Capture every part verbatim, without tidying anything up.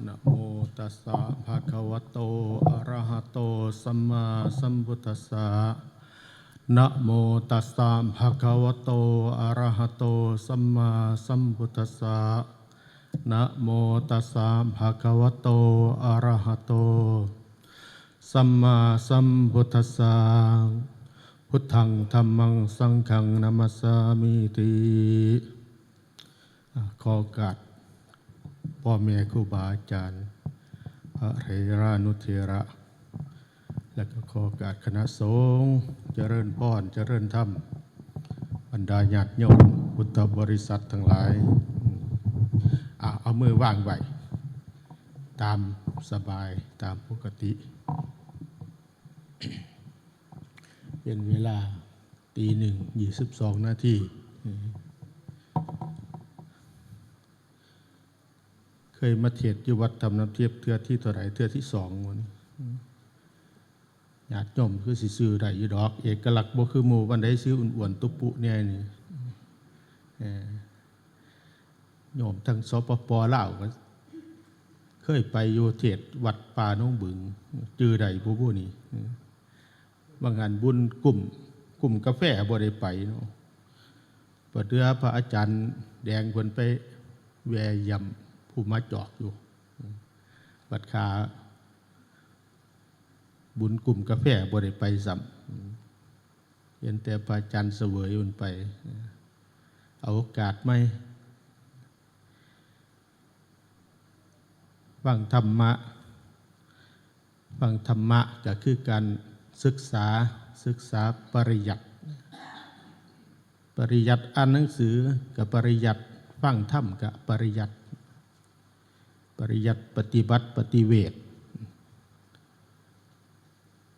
นะโมตัสสะภะคะวะโต อะระหะโต สัมมาสัมพุทธัสสะ นะโมตัสสะภะคะวะโต อะระหะโต สัมมาสัมพุทธัสสะ นะโมตัสสะภะคะวะโต อะระหะโต สัมมาสัมพุทธัสสะ พุทธัง ธัมมัง สังฆัง นะมัสสามิติ อ่า ขอโอกาสพ่อแม่ครูบาอาจารย์ พระเถรานุเถระ และก็ขอโอกาสคณะสงฆ์ เจริญพร เจริญธรรม บรรดาญาติโยม พุทธบริษัททั้งหลาย อ่า เอามือวางไว้ ตามสบาย ตามปกติ เป็นเวลาตีหนึ่ง ยี่สิบสองนาที เคยมาเทศน์อยู่วัดถ้ำน้ำทิพย์เทื่อที่เท่าไหร่ เทื่อที่สองวันนี้ ญาติโยมคือสิซื้อได้อยู่ดอก เอกลักษณ์บ่คือหมู่ วันใดซื้ออ้วนๆ ตุ๊ปุแน่นี่ เอ่อ โยมทาง สปป ลาวก็เคยไปอยู่เทศน์วัดป่าหนองบึง จื่อได้บ่บุนี่ บางหันบุญกุ้ม กุ้มกาแฟบ่ได้ไปเนาะ บัดเทื่อพระอาจารย์แดงเพิ่นไปแวะเยี่ยมผู้มาจอกอยู่ บัดข้าบุญกุ้มกาแฟบ่ได้ไปซ้ำ เห็นแต่พระอาจารย์เสวยเพิ่นไป เอาโอกาสใหม่ ฟังธรรมะ ฟังธรรมะก็คือการศึกษา ศึกษาปริยัติ ปริยัติอ่านหนังสือก็ปริยัติ ฟังธรรมก็ปริยัติ ปริยัติปฏิบัติปฏิเวท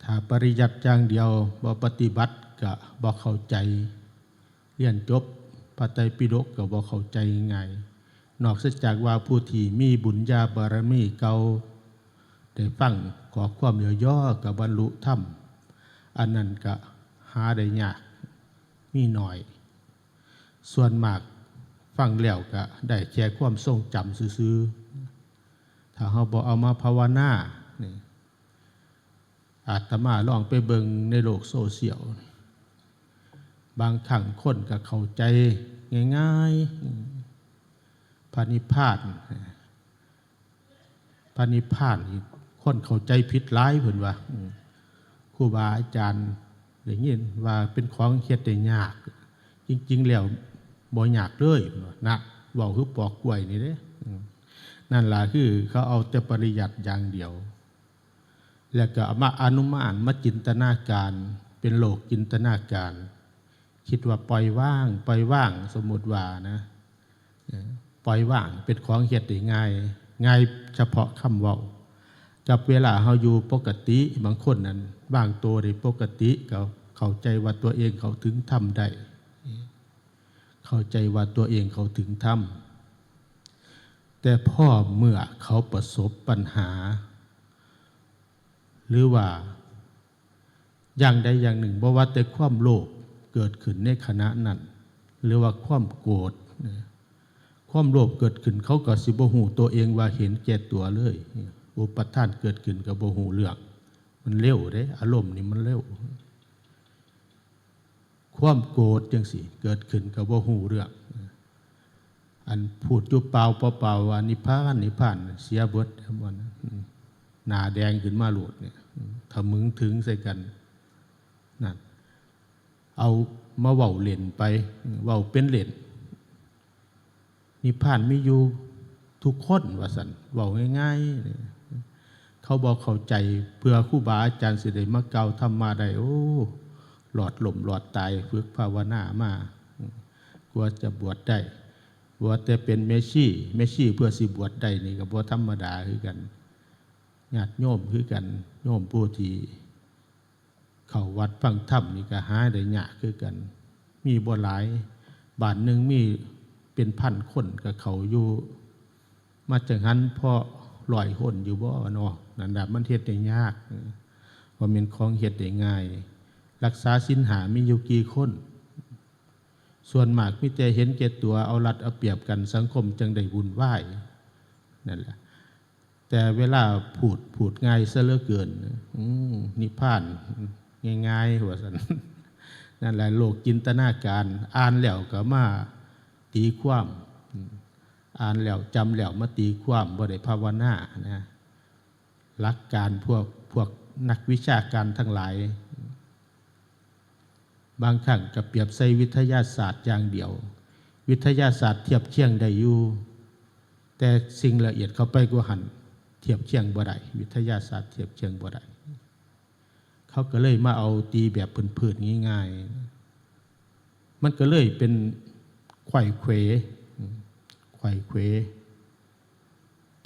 ถ้าปริยัติอย่างเดียวบ่ปฏิบัติก็บ่เข้าใจ เรียนจบพระไตรปิฎกก็บ่เข้าใจง่าย นอกเสียจากว่าผู้ที่มีบุญญาบารมีเก่า ได้ฟังข้อความย่อๆ ก็บรรลุธรรม อันนั้นก็หาได้ยาก มีน้อย ส่วนมากฟังแล้วก็ได้แค่ความทรงจำซื่อๆ ถ้าเฮาบ่เอามาภาวนานี่ อาตมาลองไปเบิ่งในโลกโซเชียล บางครั้งคนก็เข้าใจง่ายๆ พระนิพพาน พระนิพพานนี่คนเข้าใจผิดหลายเพิ่นว่า อืม ครูบาอาจารย์ได้ยินว่าเป็นของเฮ็ดได้ยาก จริงๆ แล้วบ่ยากเลยเพิ่นว่า นะ เว้าคือปอกกล้วยนี่เด้ อืม นั่นล่ะคือเขาเอาแต่ปริยัติอย่างเดียว แล้วก็เอามาอนุมาน มาจินตนาการ เป็นโลกจินตนาการ คิดว่าปล่อยวาง ปล่อยวาง สมมุติว่านะ เอ่อ ปล่อยวางเป็นของเฮ็ดได้ง่าย ง่ายเฉพาะคำเว้า กับเวลาเฮาอยู่ปกติ บางคนนั้นวางตัวได้ปกติ ก็เข้าใจว่าตัวเองเข้าถึงธรรมได้ เข้าใจว่าตัวเองเข้าถึงธรรม แต่พอเมื่อเขาประสบปัญหา หรือว่าอย่างใดอย่างหนึ่ง บ่ว่าแต่ความโลภเกิดขึ้นในขณะนั้น หรือว่าความโกรธนะ ความโลภเกิดขึ้น เขาก็สิบ่ฮู้ตัวเองว่าเห็นแก่ตัวเลย อุปาทานเกิดขึ้นก็บ่ฮู้เรื่อง มันเร็วเด้ อารมณ์นี่มันเร็ว ความโกรธจังซี้ เกิดขึ้นก็บ่ฮู้เรื่อง อันพูดอยู่เปล่าเปล่าๆ ว่านิพพาน นิพพาน เสียเบิด อืม หน้าแดงขึ้นมาโลดเนี่ย อืม ทะมึงถึงใส่กัน นั่น เอามาเว้าเล่นไป อืม เว้าเป็นเล่น นิพพานมีอยู่ทุกคนว่าซั่น เว้าง่ายๆ เขาบ่เข้าใจ เพื่อครูบาอาจารย์สิได้มากล่าวธรรมะได้ โอ้ หลอดล้มหลอดตาย ฝึกภาวนามา กว่าจะบวชได้ ว่าแต่เป็นแม่ชี แม่ชีเพื่อสิบวชได้นี่ก็บ่ธรรมดาคือกัน ญาติโยมคือกัน โยมผู้ที่เข้าวัดฟังธรรมนี่ก็หาได้ยากคือกัน มีบ่หลาย บ้านหนึ่งมีเป็นพันคนก็เข้าอยู่ มาจั่งหั้นพอร้อยคนอยู่บ่เนาะ นั่นล่ะมันเฮ็ดได้ยาก บ่แม่นของเฮ็ดได้ง่าย รักษาศีลห้ามีอยู่กี่คน ส่วนมากมีแต่เห็นแก่ตัว เอารัดเอาเปรียบกัน สังคมจั่งได้วุ่นวาย นั่นแหละ แต่เวลาพูด พูดง่ายซะเหลือเกิน อืม นิพพานง่ายๆ ว่าซั่น นั่นแหละโลกจินตนาการ อ่านแล้วก็มาตีความ อืม อ่านแล้วจำแล้วมาตีความ บ่ได้ภาวนานะ หลักการพวก พวกนักวิชาการทั้งหลาย บางครั้งก็เปรียบใส่วิทยาศาสตร์อย่างเดียว วิทยาศาสตร์เทียบเคียงได้อยู่ แต่สิ่งละเอียดเข้าไปกว่าหั้น เทียบเคียงบ่ได้ วิทยาศาสตร์เทียบเคียงบ่ได้ เขาก็เลยมาเอาตีแบบพื้นๆ ง่ายๆ มันก็เลยเป็นไขว้เขว อืม ไขว้เขว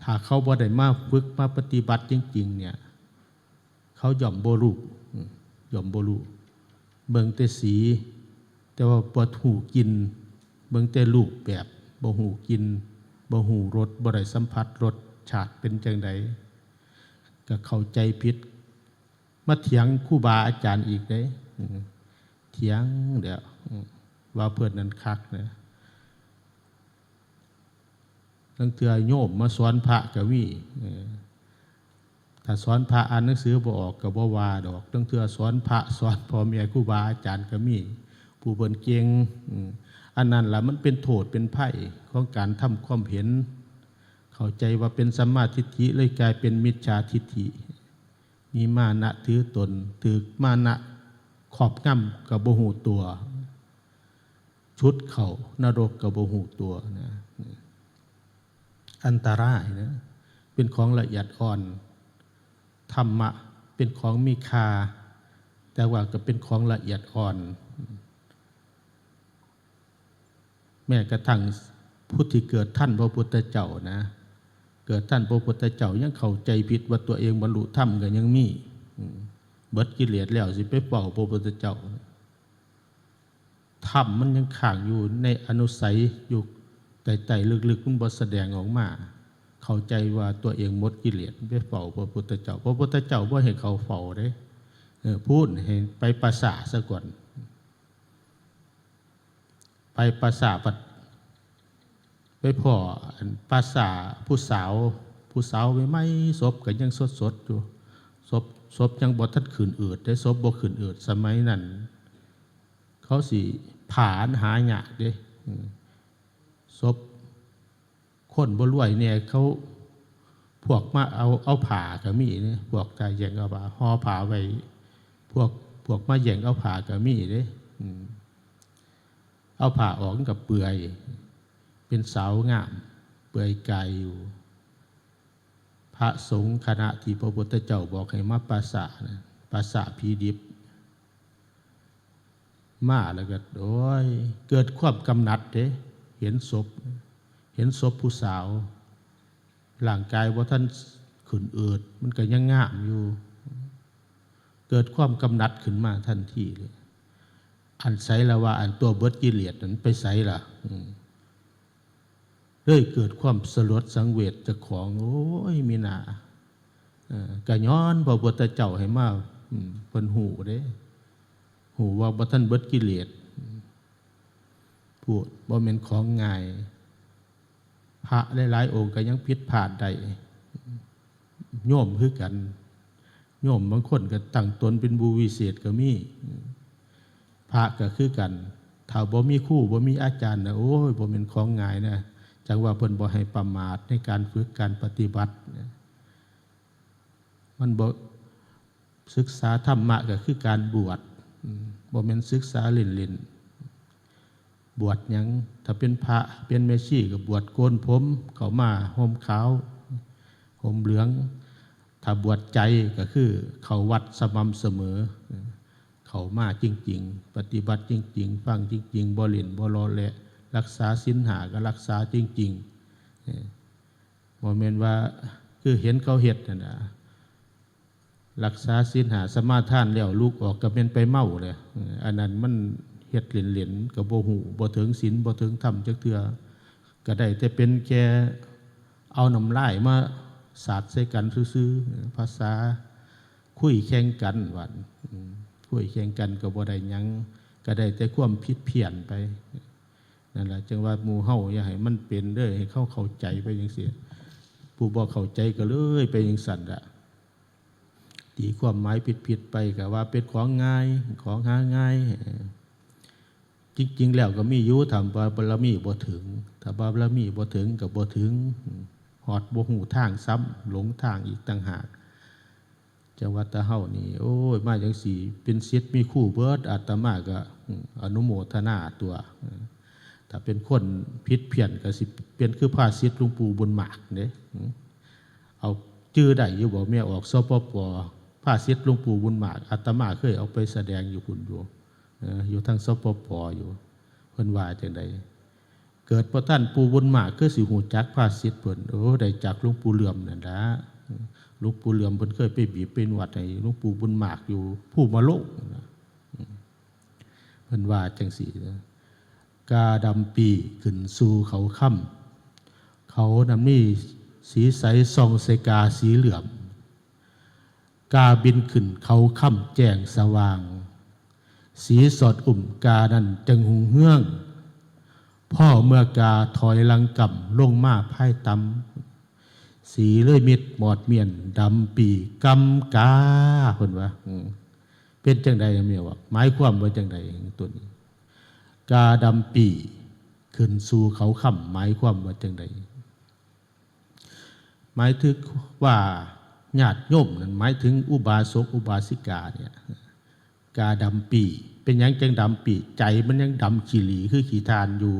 ถ้าเขาบ่ได้มาฝึกมาปฏิบัติจริงๆ เนี่ย เขาย่อมบ่รู้ อืม ย่อมบ่รู้ เบิ่งแต่สี แต่ว่าบ่ฮู้กลิ่น เบิ่งแต่รูปแบบ บ่ฮู้กลิ่น บ่ฮู้รส บ่ได้สัมผัสรสชาติเป็นจั่งใด ก็เข้าใจผิด มาเถียงครูบาอาจารย์อีกเด้ อืม เถียงเด้อ อืม ว่าเพิ่นนั้นคักนะ ลางเทื่อโยมมาสอนพระก็มี เออ ถ้าสอนพระอ่านหนังสือบ่ออกก็บ่ว่าดอก ลางเทื่อสอนพระสอนพ่อแม่ครูบาอาจารย์ก็มี ผู้เพิ่นเก่ง อืม อันนั้นล่ะมันเป็นโทษเป็นภัยของการทำความเห็น เข้าใจว่าเป็นสัมมาทิฏฐิเลยกลายเป็นมิจฉาทิฏฐิ มีมานะถือตน ถืกมานะครอบงำก็บ่ฮู้ตัว ชุดเข้านรกก็บ่ฮู้ตัวนะ อันตรายนะ เป็นของละเอียดอ่อน ธรรมะเป็นของมีค่า แต่ว่าก็เป็นของละเอียดอ่อน แม้กระทั่งผู้ที่เกิดทันพระพุทธเจ้านะ เกิดทันพระพุทธเจ้ายังเข้าใจผิดว่าตัวเองบรรลุธรรมก็ยังมี อืม เบิดกิเลสแล้วสิไปเฝ้าพระพุทธเจ้า ธรรมมันยังค้างอยู่ในอนุสัยอยู่ใต้ๆ ลึกๆ มันบ่แสดงออกมา เข้าใจว่าตัวเองหมดกิเลส ไปเฝ้าพระพุทธเจ้า พระพุทธเจ้าบ่ให้เขาเฝ้าเด้ เออ พู้นให้ไปป่าช้าซะก่อน ไปป่าช้าบัดไปพ้ออันป่าช้าผู้สาว ผู้สาวใหม่ๆ ศพก็ยังสดๆ อยู่ ศพ ศพยังบ่ทันขึ้นอืดเด้ ศพบ่ขึ้นอืด สมัยนั้น เขาสิผ่าอันหายากเด้ อืม ศพคนบ่รวยเนี่ย เขา พวกมาเอา เอาผ้าก็มีเด้ พวกตาแยงเอาผ้า ห่อผ้าไว้ พวก พวกมาแย่งเอาผ้าก็มีเด้ อืม เอาผ้าออกมันก็เปื่อย เป็นสาวงาม เปื่อยกายอยู่ พระสงฆ์คณะที่พระพุทธเจ้าบอกให้มาป่าช้านะ ป่าช้าผีดิบ มาแล้วก็ โอ้ย เกิดความกำหนัดเด้ เห็นศพ เห็นศพผู้สาว ร่างกายบ่ทันขึ้นอืด มันก็ยังงามอยู่ เกิดความกำหนัดขึ้นมาทันทีเลย อันไสล่ะว่าอันตัวเบิดกิเลสนั้นไปไสล่ะ อืม เลยเกิดความสลดสังเวชเจ้าของ โอ้ย มีหน้า เอ่อ ก็ย้อนพระพุทธเจ้าให้มา อืม เพิ่นฮู้เด้ ฮู้ว่าบ่ทันเบิดกิเลส อืม พูด บ่แม่นของง่าย พระหลายๆ องค์ก็ยังผิดพลาดได้ โยมคือกัน โยมบางคนก็ตั้งตนเป็นผู้วิเศษก็มี พระก็คือกัน ถ้าบ่มีครู บ่มีอาจารย์นะ โอ้ย บ่แม่นของง่ายนะ จั่งว่าเพิ่นบ่ให้ประมาทในการฝึกการปฏิบัตินะ มันบ่ ศึกษาธรรมะก็คือการบวช อืม บ่แม่นศึกษาเล่นๆ บวชหยัง ถ้าเป็นพระ เป็นแม่ชีก็บวชโกนผม เข้ามาห่มขาว ห่มเหลือง ถ้าบวชใจก็คือเข้าวัดสม่ำเสมอ เข้ามาจริงๆ ปฏิบัติจริงๆ ฟังจริงๆ บ่เล่นบ่เลาะแหละ รักษาศีลห้าก็รักษาจริงๆ เออ บ่แม่นว่าคือเห็นเขาเฮ็ดนั่นน่ะ รักษาศีลห้าสมาทานแล้วลุกออกก็แม่นไปเมาเลย เออ อันนั้นมันเฮ็ดเล่นๆ ก็บ่ฮู้ บ่ถึงศีล บ่ถึงธรรมจักเทื่อ ก็ได้แต่เป็นแค่เอาน้ำลายมาสาดใส่กันซื่อๆ ภาษาคุยแข่งกันว่า อืม คุยแข่งกันก็บ่ได้หยัง ก็ได้แต่ความผิดเพี้ยนไป นั่นล่ะ จั่งว่าหมู่เฮาอย่าให้มันเป็นเด้อ ให้เขาเข้าใจไปจั่งซี้ ผู้บ่เข้าใจก็เลยไปจั่งซั้นละ ตีความหมายผิดๆไปก็ว่าเป็นของง่าย ของหาง่าย จริงๆแล้วก็มีอยู่ ถ้าว่าบารมีบ่ถึง ถ้าว่าบารมีบ่ถึงก็บ่ถึง ฮอดบ่ฮู้ทางซ้ำ หลงทางอีกต่างหาก จังหวัดตะเฮานี่ โอ้ย มาจั่งซี้ เป็นศิษย์มีครูเบิด อาตมาก็ อืม อนุโมทนาตัว อืม ถ้าเป็นคนผิดเพี้ยนก็สิเป็นคือพระศิษย์หลวงปู่บุญมากเด้ อืม เอาจื่อได้อยู่บ่ แม่ออก สปป พระศิษย์หลวงปู่บุญมาก อาตมาเคยเอาไปแสดงอยู่พุ้นอยู่ เออ อยู่ทาง สปป อยู่ เพิ่นว่าจั่งใด เกิดบ่ทันปู่บุญมาก คือสิฮู้จักพระศิษย์เพิ่น โอ้ ได้จากหลวงปู่เหลื่อมนั่นล่ะ หลวงปู่เหลื่อมเพิ่นเคยไปบีบไปนวดให้หลวงปู่บุญมากอยู่ภูมะโลงนะ เพิ่นว่าจั่งซี้นะ กาดำปีขึ้นสู่เขาค่ำ เขานั้นมีสีใสส่องใส่กาสีเหลื่อม กาบินขึ้นเขาค่ำแจ้งสว่าง สีสอดอุ้มกานั้นจึงหุงเฮือง พ่อเมื่อกาถอยหลังกำลงมาภายต่ำ สีเลยมิดหมอดเมียนดำปีกำกา เพิ่นว่า อืม เป็นจั่งใดแม่ว่า หมายความว่าจั่งใดตัวนี้ กาดำปีขึ้นสู่เขาค่ำ หมายความว่าจั่งใด หมายถึงว่าญาติโยมนั้น หมายถึงอุบาสกอุบาสิกาเนี่ย กาดำปี เป็นหยังจั่งดำปี ใจมันยังดำขี้หลีคือขี้ถ่านอยู่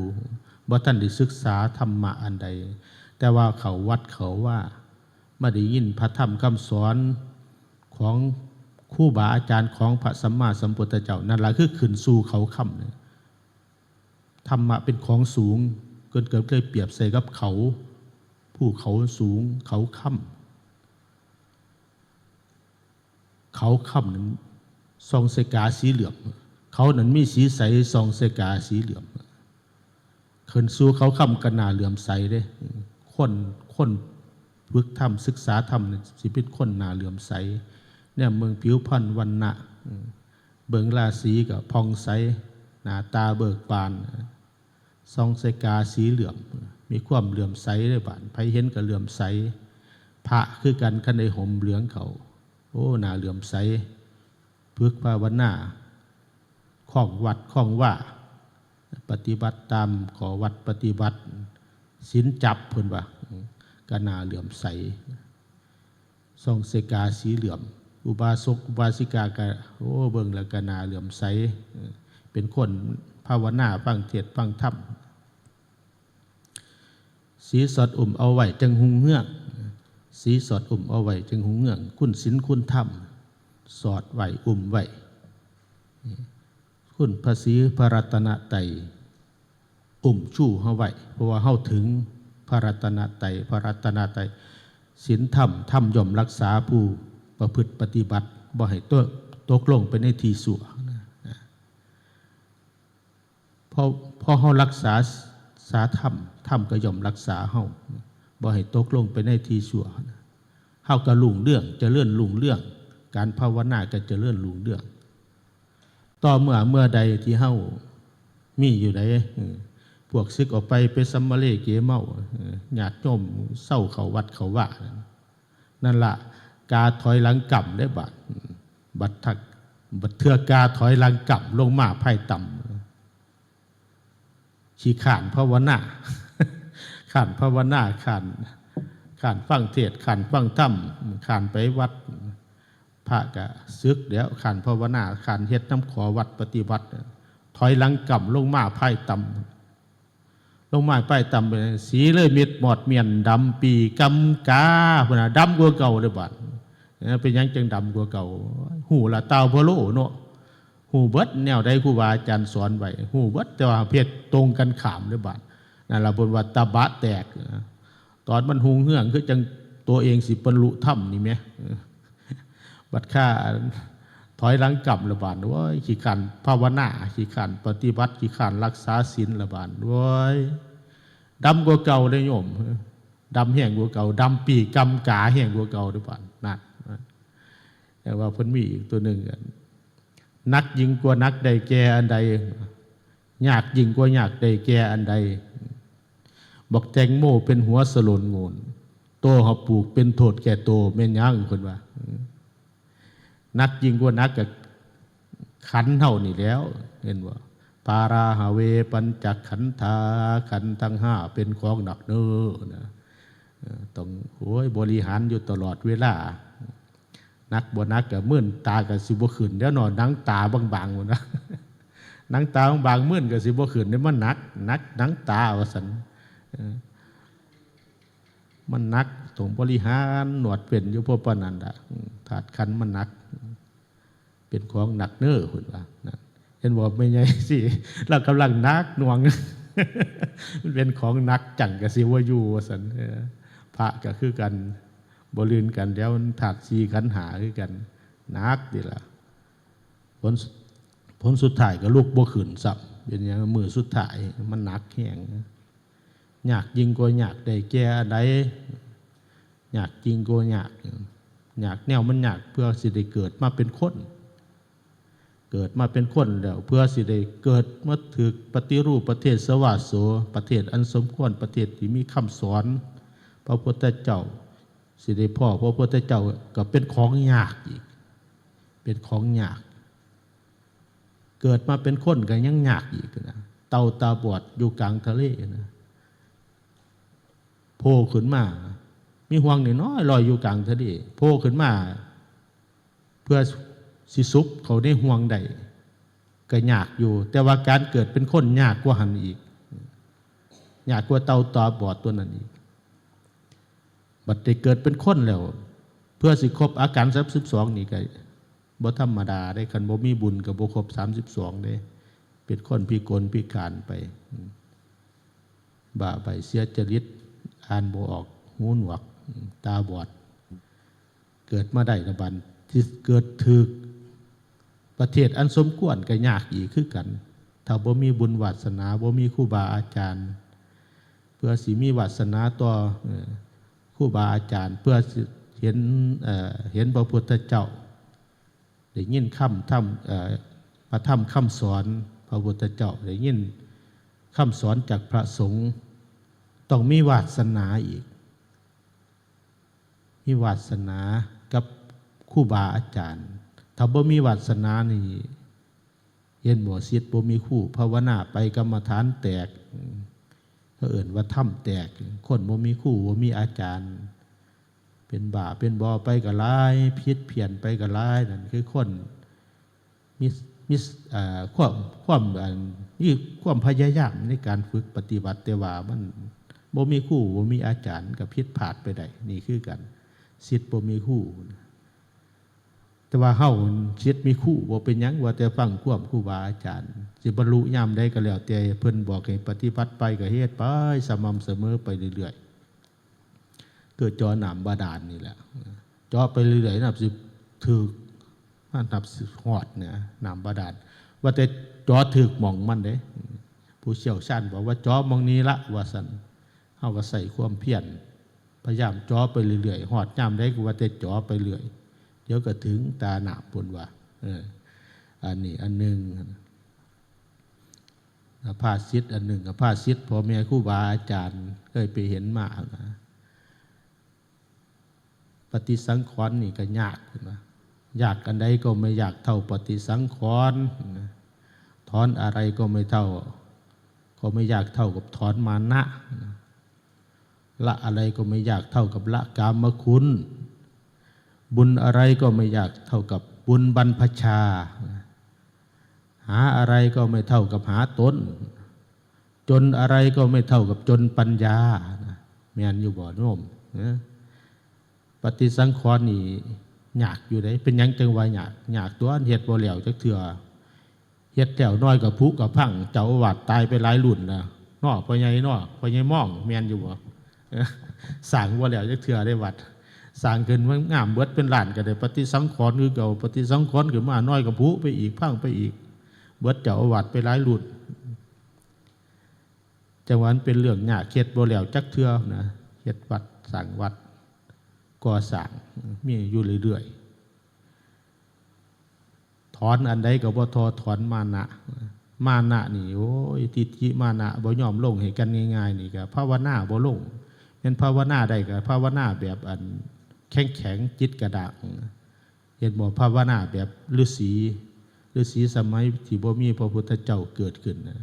บ่ทันได้ศึกษาธรรมะอันใด แต่ว่าเข้าวัดเข้าวา มาได้ยินพระธรรมคำสอนของครูบาอาจารย์ของพระสัมมาสัมพุทธเจ้า นั่นล่ะคือขึ้นสู่เขาค่ำเนี่ย ธรรมะเป็นของสูง เพิ่นก็เลยเปรียบใส่กับเขา ภูเขาสูง เขาค่ำ เขาค่ำนั้นส่องใส่กาสีเหลื่อม เขานั้นมีสีใสส่องใส่กาสีเหลื่อม ขึ้นสู่เขาค่ำก็น่าเหลื่อมใสเด้ คน คนฝึกธรรมศึกษาธรรมนี่สิเป็นคนน่าเหลื่อมใส แนมเบิ่งผิวพรรณวรรณะ อืม เบิ่งราศีก็ผ่องใส หน้าตาเบิกบาน ส่องใส่กาสีเหลื่อม มีความเหลื่อมใสเด้บาด ไผเห็นก็เหลื่อมใส พระคือกัน คันได้ห่มเหลืองเข้า โอ้ น่าเหลื่อมใส ฝึกภาวนา ครองวัดครองวา ปฏิบัติตามข้อวัดปฏิบัติ ศีลจับ เพิ่นว่า ก็น่าเหลื่อมใส ส่องใส่กาสีเหลื่อม อุบาสกอุบาสิกาก็ โอ้ เบิ่งแล้วก็น่าเหลื่อมใส เป็นคนภาวนาฟังเทศน์ฟังธรรม สีสอดอุ้มเอาไว้จั่งหุงเฮือง สีสอดอุ้มเอาไว้จั่งหุงเฮือง คุณศีลคุณธรรม สอดไว้อุ้มไว้ คุณพระศรีพระรัตนตรัย อุ้มชูเฮาไว้ เพราะว่าเฮาถึงพระรัตนตรัย พระรัตนตรัย ศีลธรรม ธรรมย่อมรักษาผู้ประพฤติปฏิบัติ บ่ให้ตก ตกลงไปในที่ชั่วนะ พอ พอเฮารักษา ษาธรรม ธรรมก็ย่อมรักษาเฮา บ่ให้ตกลงไปในที่ชั่ว เฮาก็รุ่งเรือง เจริญรุ่งเรือง การภาวนาก็เจริญรุ่งเรือง ต่อเมื่อ เมื่อใดที่เฮามีอยู่ใด เออ พวกสึกออกไป ไปสัมมาเลเกเมา เออ ญาติโยมเซาเข้าวัดเข้าวา นั่นล่ะ กาถอยหลังกำได้บาด บัดทัก บัดเทื่อกาถอยหลังกำลงมาภายต่ำ ขี้คร้านภาวนา คร้านภาวนา คร้าน คร้านฟังเทศน์ คร้านฟังธรรม คร้านไปวัด พระก็สึกแล้ว คร้านภาวนา คร้านเฮ็ดนำข้อวัดปฏิบัติ ถอยหลังกำลงมาภายต่ำ ลงมาภายต่ำ สีเลยมิดหมอดเมียนดำปีกำกา พุ้นน่ะ ดำกว่าเก่าเลยบาด เออ เป็นหยังจั่งดำกว่าเก่า ฮู้ละ ตาวพะโลเนาะ ฮู้เบิด แนวใดครูบาอาจารย์สอนไว้ ฮู้เบิด แต่ว่าเฮ็ดตรงกันข้ามเลยบาด นั่นล่ะเพิ่นว่าตะบะแตก ตอนมันหุงเฮืองคือจั่งตัวเองสิบรรลุธรรมนี่แหม บัดคาถอยหลังกำละบาด โอ้ย ขี้คร้านภาวนา ขี้คร้านปฏิบัติ ขี้คร้านรักษาศีลละบาด โอ้ย ดำกว่าเก่าเลยโยม ดำแฮงกว่าเก่า ดำปีกำกาแฮงกว่าเก่าเด้อบาด นั่น แต่ว่าเพิ่นมีอีกตัวหนึ่ง หนักยิ่งกว่าหนักได้แก่อันใด ยากยิ่งกว่ายากได้แก่อันใด บักแตงโมเป็นหัวสลนโงน โตเฮาปลูกเป็นโทษแก่โต แม่นหยังเพิ่นว่า อืม หนักยิ่งกว่าหนักก็ขันธ์เฮานี่แหล้ว เห็นบ่ ปาราหะเว ปัญจขันธา ขันธ์ทั้งห้าเป็นของหนักเน้อนะ เออ ต้อง โอ้ย บริหารอยู่ตลอดเวลา หนักบ่หนักก็มื่นตาก็สิบ่ขึ้นแล้วเนาะ หนังตาบางๆ พุ้นนะ หนังตาบางๆ มื่นก็สิบ่ขึ้นเด้ มันหนัก หนักหนังตาว่าซั่น เออ มันหนัก ต้องบริหารหนวดเว้นอยู่ เพราะปานนั้นล่ะ อืม ธาตุขันธ์มันหนัก เป็นของหนักเน้อ เพิ่นว่านะ เห็นบ่ แม่ใหญ่สิ ลาวกำลังหนักหน่วง มันเป็นของหนักจั่งก็สิบ่อยู่ว่าซั่น เออ พระก็คือกัน บ่ลื่นกันแล้ว มันธาตุสี่ขันธ์ห้าคือกัน หนักติล่ะ ผล ผลสุดท้ายก็ลุกบ่ขึ้นซ้ำ เป็นหยัง มื้อสุดท้ายมันหนักแฮง ยากยิ่งกว่ายาก ได้แก่อันใด ยากยิ่งกว่ายาก ยากแนวมันยาก เพื่อสิได้เกิดมาเป็นคน เกิดมาเป็นคนแล้ว เพื่อสิได้เกิดมาถืกปฏิรูปประเทศสวาโส ประเทศอันสมควร ประเทศที่มีคำสอนพระพุทธเจ้า สิได้พ้อพระพุทธเจ้าก็เป็นของยากอีก เป็นของยาก เกิดมาเป็นคนก็ยังยากอีกนะ เต่าตาบอดอยู่กลางทะเลนะ โผล่ขึ้นมา มีห่วงน้อยๆ ลอยอยู่กลางทะเล โผล่ขึ้นมา เพื่อสิสุบเข้าในห่วงได้ ก็ยากอยู่ แต่ว่าการเกิดเป็นคนยากกว่าหั้นอีก ยากกว่าเต่าตาบอดตัวนั้นอีก บัดได้เกิดเป็นคนแล้ว เพื่อสิครบอาการสามสิบสองนี่ก็บ่ธรรมดาเด้ คันบ่มีบุญก็บ่ครบสามสิบสองเด้ เป็นคนพิกลพิการไป อืม บ้าใบ้เสียจริต อ่านบ่ออก หูหนวก อืม ตาบอด เกิดมาได้ละบัด ที่เกิดถืกประเทศอันสมควรก็ยากอีกคือกัน ถ้าบ่มีบุญวาสนา บ่มีครูบาอาจารย์ เพื่อสิมีวาสนาต่อ เอ่อ ครูบาอาจารย์ เพื่อสิเห็น เอ่อ เห็นพระพุทธเจ้า ได้ยินคำธรรม เอ่อ พระธรรมคำสอนพระพุทธเจ้า ได้ยินคำสอนจากพระสงฆ์ ต้องมีวาสนาอีก มีวาสนากับครูบาอาจารย์ ถ้าบ่มีวาสนานี่ เห็นบ่ ศิษย์บ่มีครู ภาวนาไปกรรมฐานแตก เขาเอิ้นว่าธรรมแตก คนบ่มีครู บ่มีอาจารย์ เป็นบ้าเป็นบอไปก็หลาย ผิดเพี้ยนไปก็หลาย นั่นคือคน มี มี เอ่อ ความ ความ อัน มีความพยายามในการฝึกปฏิบัติ แต่ว่ามันบ่มีครู บ่มีอาจารย์ ก็ผิดพลาดไปได้ นี่คือกัน ศิษย์บ่มีครู แต่ว่าเฮาศิษย์มีครู บ่เป็นหยัง ว่าแต่ฟังความครูบาอาจารย์ สิบรรลุยามใดก็แล้วแต่ เพิ่นบอกให้ปฏิบัติไปก็เฮ็ดไป สม่ำเสมอไปเรื่อยๆ คือเจาะน้ำบาดาลนี่แหละ เจาะไปเรื่อยๆ นับสิถืก นับสิฮอดเนี่ย น้ำบาดาล ว่าแต่เจาะถืกหม่องมันเด้ ผู้เชี่ยวชาญบอกว่าเจาะหม่องนี้ละ ว่าซั่น เฮาก็ใส่ความเพียร พยายามเจาะไปเรื่อยๆ ฮอดยามใดก็ว่าแต่เจาะไปเรื่อย เดี๋ยวก็ถึงตาน้ำพุ้นว่า เออ อันนี้อันหนึ่ง ภาษิตอันหนึ่ง ภาษิตพ่อแม่ครูบาอาจารย์เคยไปเห็นมานะ ปฏิสังขรณ์นี่ก็ยากพุ้นนะ อยากอันใดก็ไม่อยากเท่าปฏิสังขรณ์นะ ถอนอะไรก็ไม่เท่า ก็ไม่อยากเท่ากับถอนมานะนะ ละอะไรก็ไม่อยากเท่ากับละกามคุณ บุญอะไรก็ไม่อยากเท่ากับบุญบรรพชา หาอะไรก็ไม่เท่ากับหาตน จนอะไรก็ไม่เท่ากับจนปัญญา แม่นอยู่บ่โยม นะ ปฏิสังขรณ์นี่ยากอยู่เด้ เป็นหยังจั่งว่ายาก ยากตั๊ว เฮ็ดบ่แล้วจักเทื่อ เฮ็ดแล้วน้อยก็ผุก็พัง เจ้าอาวาสตายไปหลายรุ่นแล้วเนาะ พ่อใหญ่เนาะ พ่อใหญ่มอง แม่นอยู่บ่ สร้างบ่แล้วจักเทื่อเด้วัด สร้างขึ้นมางามเบิดเป็นล้านก็ได้ปฏิสังขรณ์คือเก่า ปฏิสังขรณ์ขึ้นมาน้อยก็ผุไปอีก พังไปอีก เบิดเจ้าอาวาสไปหลายรุ่น จั่งว่ามันเป็นเรื่องยาก เฮ็ดบ่แล้วจักเทื่อนะ เฮ็ดวัด สร้างวัด ก่อสร้าง มีอยู่เรื่อยๆ ถอนอันใดก็บ่ทอถอนมานะ มานะนี่ โอ้ย ทิฏฐิมานะบ่ยอมลงให้กันง่ายๆ นี่ก็ภาวนาบ่ลง แม่นภาวนาได้ก็ภาวนาแบบอันแข็งๆ จิตกระด้าง เห็นบ่ ภาวนาแบบฤาษี ฤาษีสมัยที่บ่มีพระพุทธเจ้าเกิดขึ้นนะ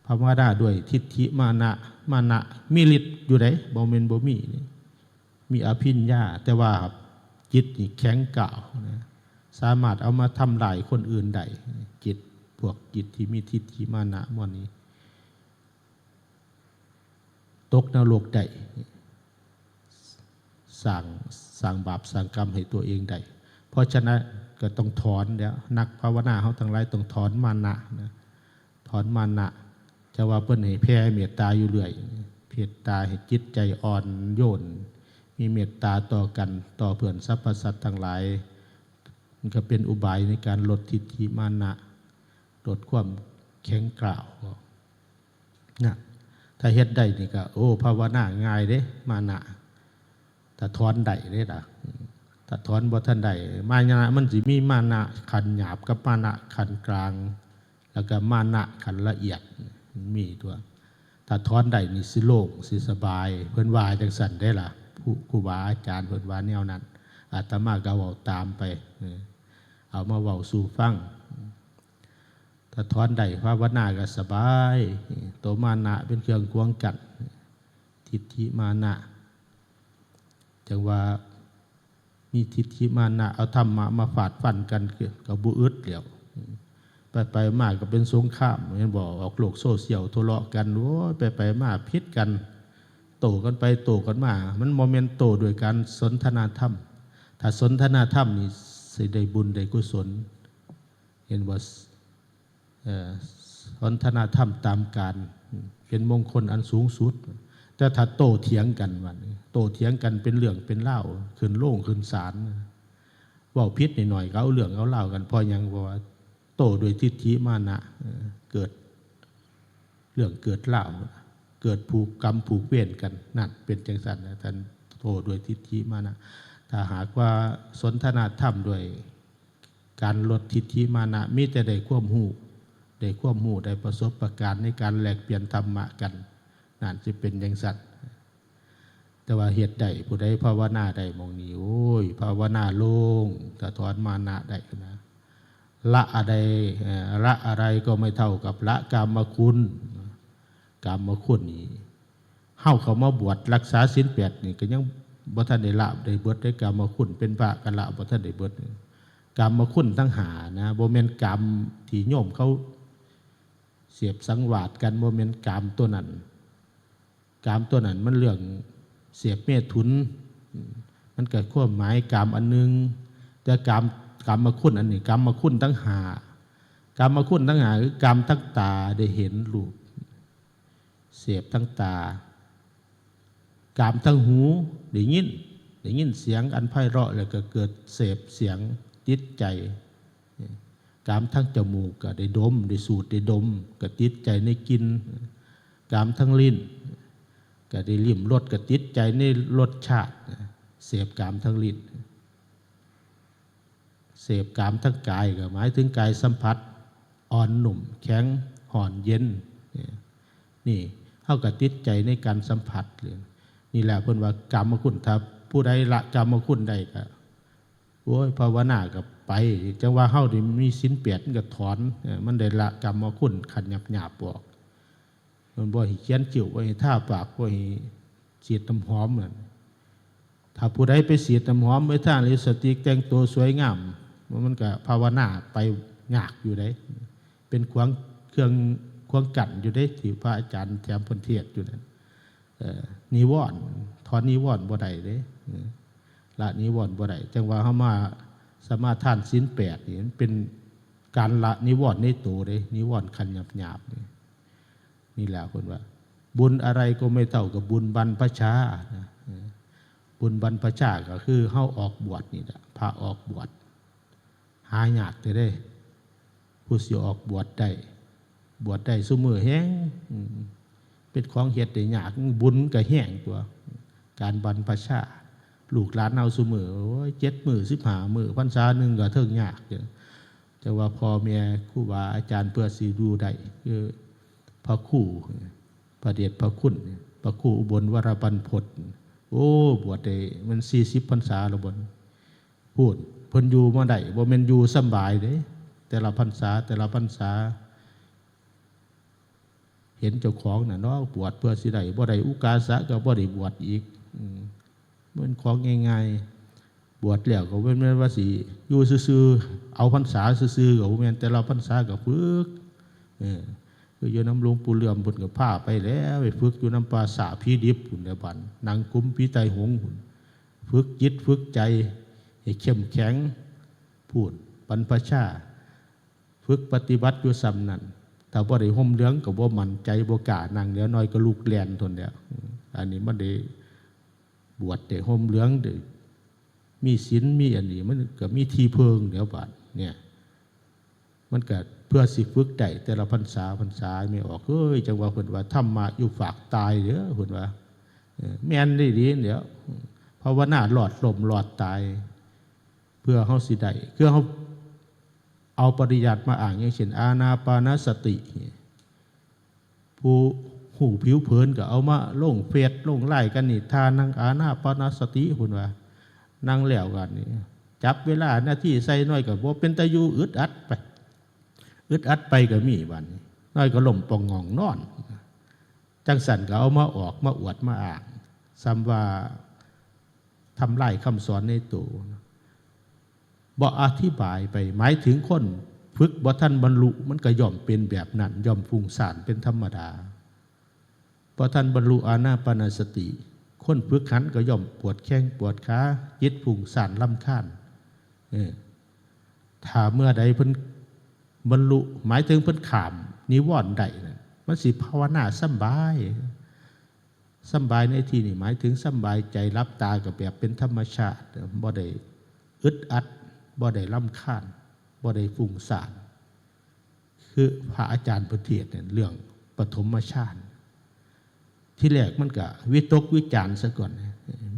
ภาวนาด้วยทิฏฐิมานะ มานะมีฤทธิ์อยู่เด้ บ่แม่นบ่มีนี่ มีอภิญญา แต่ว่าจิตนี่แข็งกร้าวนะ สามารถเอามาทำลายคนอื่นได้ จิต พวกจิตที่มีทิฏฐิมานะหมู่นี้ ตกนรกได้ สร้าง สร้างบาปสร้างกรรมให้ตัวเองได้ เพราะฉะนั้นก็ต้องถอนแล้ว นักภาวนาเฮาทั้งหลายต้องถอนมานะนะ ถอนมานะ จะว่าเพิ่นให้แผ่เมตตาอยู่เรื่อย เมตตาให้จิตใจอ่อนโยน มีเมตตาต่อกัน ต่อเพื่อนสรรพสัตว์ทั้งหลาย มันก็เป็นอุบายในการลดทิฏฐิมานะ ลดความแข็งกร้าว นะ ถ้าเฮ็ดได้นี่ก็ โอ้ ภาวนาง่ายเด้ มานะ ถ้าถอนได้เด้ล่ะ ถ้าถอนบ่ทันได้ มานะ มันสิมีมานะขั้นหยาบกับมานะขั้นกลาง แล้วก็มานะขั้นละเอียด มันมีตัว ถ้าถอนได้นี่สิโล่ง สิสบาย เพิ่นว่าจั่งซั้นเด้ล่ะ ผู้ ครูบาอาจารย์เพิ่นว่าแนวนั้น อาตมาก็เว้าตามไป เออ เอามาเว้าสู่ฟัง ถ้าถอนได้ภาวนาก็สบาย ตัวมานะเป็นเครื่องขวางกั้น ทิฏฐิมานะ จั่งว่ามีทิฏฐิมานะ เอาธรรมะมาฟาดฟันกัน ก็บ่อึดแล้ว ไปไปมาก็เป็นสงคราม เห็นบ่ ออกโลกโซเชียลทะเลาะกัน โอ้ย ไปไปมาผิดกัน โต้กันไปโต้กันมา มันบ่แม่นโต้ด้วยการสนทนาธรรม ถ้าสนทนาธรรมนี่สิได้บุญได้กุศล เห็นบ่ เอ่อ สนทนาธรรมตามกาล เป็นมงคลอันสูงสุด แต่ถ้าโต้เถียงกันบัดนี้ โต้เถียงกันเป็นเรื่องเป็นราว ขึ้นโรงขึ้นศาล เว้าผิดหน่อยๆ ก็เอาเรื่องเอาราวกัน เพราะหยัง เพราะว่าโต้ด้วยทิฏฐิมานะ เอ่อ เกิดเรื่องเกิดราว เกิดผูกกรรมผูกเวรกัน นั่นเป็นจั่งซั้นนะ ท่านโต้ด้วยทิฏฐิมานะ ถ้าหากว่าสนทนาธรรมด้วย การลดทิฏฐิมานะ มีแต่ได้ความรู้ ได้ความรู้ ได้ประสบการณ์ในการแลกเปลี่ยนธรรมะกัน นั่นสิเป็นจั่งซั้น แต่ว่าเฮ็ดได้ ผู้ใดภาวนาได้หม่องนี้ โอ้ย ภาวนาโล่ง ถ้าถอนมานะได้นะ ละอะไร เอ่อ ละอะไรก็ไม่เท่ากับละกามคุณ กามคุณนี่ เฮาเข้ามาบวชรักษาศีลแปดนี่ก็ยังบ่ทันได้ละได้เบิดเด้ กามคุณเป็นพระก็ละบ่ทันได้เบิด กามคุณทั้งห้านะ บ่แม่นกามที่โยมเขาเสพสังวาสกัน บ่แม่นกามตัวนั้น กามตัวนั้นมันเรื่องเสพเมถุน มันก็ความหมายกามอันหนึ่ง แต่กาม กามคุณอันนี้ กามคุณทั้งห้า กามคุณทั้งห้าคือกามทั้งตาได้เห็นรูป เสพทั้งตา กามทั้งหูได้ยิน ได้ยินเสียงอันไพเราะแล้วก็เกิดเสพเสียงติดใจ กามทั้งจมูกก็ได้ดม ได้สูด ได้ดม ก็ติดใจในกลิ่น กามทั้งลิ้น ก็ได้ลิ้มรส ก็ติดใจในรสชาติ เสพกามทั้งลิ้น เสพกามทั้งกายก็หมายถึงกายสัมผัส อ่อนนุ่ม แข็ง ฮ้อน เย็น นี่ นี่ เฮาก็ติดใจในการสัมผัสเลย นี่แหละเพิ่นว่ากามคุณ ถ้าผู้ใดละกามคุณได้ก็ โอ้ย ภาวนาก็ไป จั่งว่าเฮาได้มีศีลแปดมันก็ถอน เออ มันได้ละกามคุณขั้นหยาบๆ ออก มันบ่ให้เขียนคิ้ว บ่ให้ทาปาก บ่ให้ฉีดน้ำหอมนั่น ถ้าผู้ใดไปฉีดน้ำหอม ไปทาลิปสติก แต่งตัวสวยงาม มันก็ภาวนาไปยากอยู่เด้ เป็นขวาง เครื่องขวางกั้นอยู่เด้ ที่พระอาจารย์แถมเพิ่นเทศน์อยู่นั่น เอ่อ นิวรณ์ ถอนนิวรณ์บ่ได้เด้ เออ ละนิวรณ์บ่ได้ จั่งว่าเฮามาสมาทานศีลแปดนี่ มันเป็นการละนิวรณ์ในตัวเด้ นิวรณ์ขั้นหยาบๆ นี่ นี่แหละเพิ่นว่า บุญอะไรก็ไม่เท่ากับบุญบรรพชานะ เออ บุญบรรพชาก็คือเฮาออกบวชนี่แหละ พระออกบวช หายากแท้เด้ ผู้สิออกบวชได้ บวชได้ซุมื้อแฮง อืม เป็นของเฮ็ดได้ยาก บุญก็แฮงตัว การบรรพชา ลูกหลานเฮาซุมื้อ โอ้ย เจ็ดมื้อ สิบห้ามื้อ พรรษาหนึ่งก็เทิงยากอยู่ แต่ว่าพ่อแม่ครูบาอาจารย์เพิ่นสิดูได้ คือพระครู พระเดชพระคุณ พระครูอุบลวรบรรพต โอ้ บวชได้มันสี่สิบพรรษาแล้วบ่ พู้น เพิ่นอยู่มาได้ บ่แม่นอยู่สำบายเด้ แต่ละพรรษา แต่ละพรรษา เห็นเจ้าของน่ะเนาะ บวชเพื่อสิได้ บ่ได้อุกาสะก็บ่ได้บวชอีก อืม มันของง่ายๆ บวชแล้วก็บ่แม่นว่าสิอยู่ซื่อๆ เอาพรรษาซื่อๆ ก็บ่แม่น แต่ละพรรษาก็ฝึก เออ คืออยู่นำหลวงปู่เหลื่อมเพิ่นก็พาไปแล้ว ไปฝึกอยู่นำป่าช้าผีดิบพู้นแหละบัด นั่งกลุ่มผีตายโหงพู้น ฝึกจิตฝึกใจให้เข้มแข็งพู้น บรรพชา ฝึกปฏิบัติอยู่ส่ำนั้น ถ้าบ่ได้ห่มเหลืองก็บ่มั่นใจ บ่กล้านั่ง แล้วน้อยก็ลุกแล่นโท้นแหล้ว อันนี้มันได้บวชได้ห่มเหลือง ได้มีศีล มีอันนี้ มันก็มีที่เพิ่งแล้วบัดเนี่ย มันก็เพื่อสิฝึกได้แต่ละพรรษาพรรษา แม่ออกเอ้ย จั่งว่าเพิ่นว่าธรรมะอยู่ฝากตายเด้อ เพิ่นว่า เออ แม่นอีหลีเด้อ ภาวนารอดล้มรอดตาย เพื่อเฮาสิได้ คือเฮาเอาปริยัติมาอ้าง อย่างเช่น อานาปานสติ ผู้ฮู้ผิวเผินก็เอามาลงเฟซลงไลน์กันนี่ ท่านั่งอานาปานสติ เพิ่นว่า นั่งแล้วกันนี่ จับเวลานาทีใส่น้อยก็บ่เป็นตาอยู่ อึดอัดไป อึดอัดไปก็มีบัดนี้ น้อยก็ล้มป่องง่องนอน จั่งซั้นก็เอามาออกมาอวดมาอ้าง ส่ำว่าทำลายคำสอนในตัว บ่อธิบายไป หมายถึงคนฝึกบ่ทันบรรลุ มันก็ย่อมเป็นแบบนั้น ย่อมฟุ้งซ่านเป็นธรรมดา บ่ทันบรรลุอานาปานสติ คนฝึกหัดก็ย่อมปวดแข้งปวดขา จิตฟุ้งซ่านรำคาญ เออ ถ้าเมื่อใดเพิ่นบรรลุ หมายถึงเพิ่นข้ามนิวรณ์ได้น่ะ มันสิภาวนาสำบาย สำบายในที่นี่หมายถึงสำบายใจ หลับตาก็แบบเป็นธรรมชาติ บ่ได้อึดอัด บ่ได้รำคาญ บ่ได้ฟุ้งซ่าน คือพระอาจารย์เพิ่นเทศน์เนี่ยเรื่องปฐมฌาน ที่แรกมันก็วิตกวิจารณ์ซะก่อน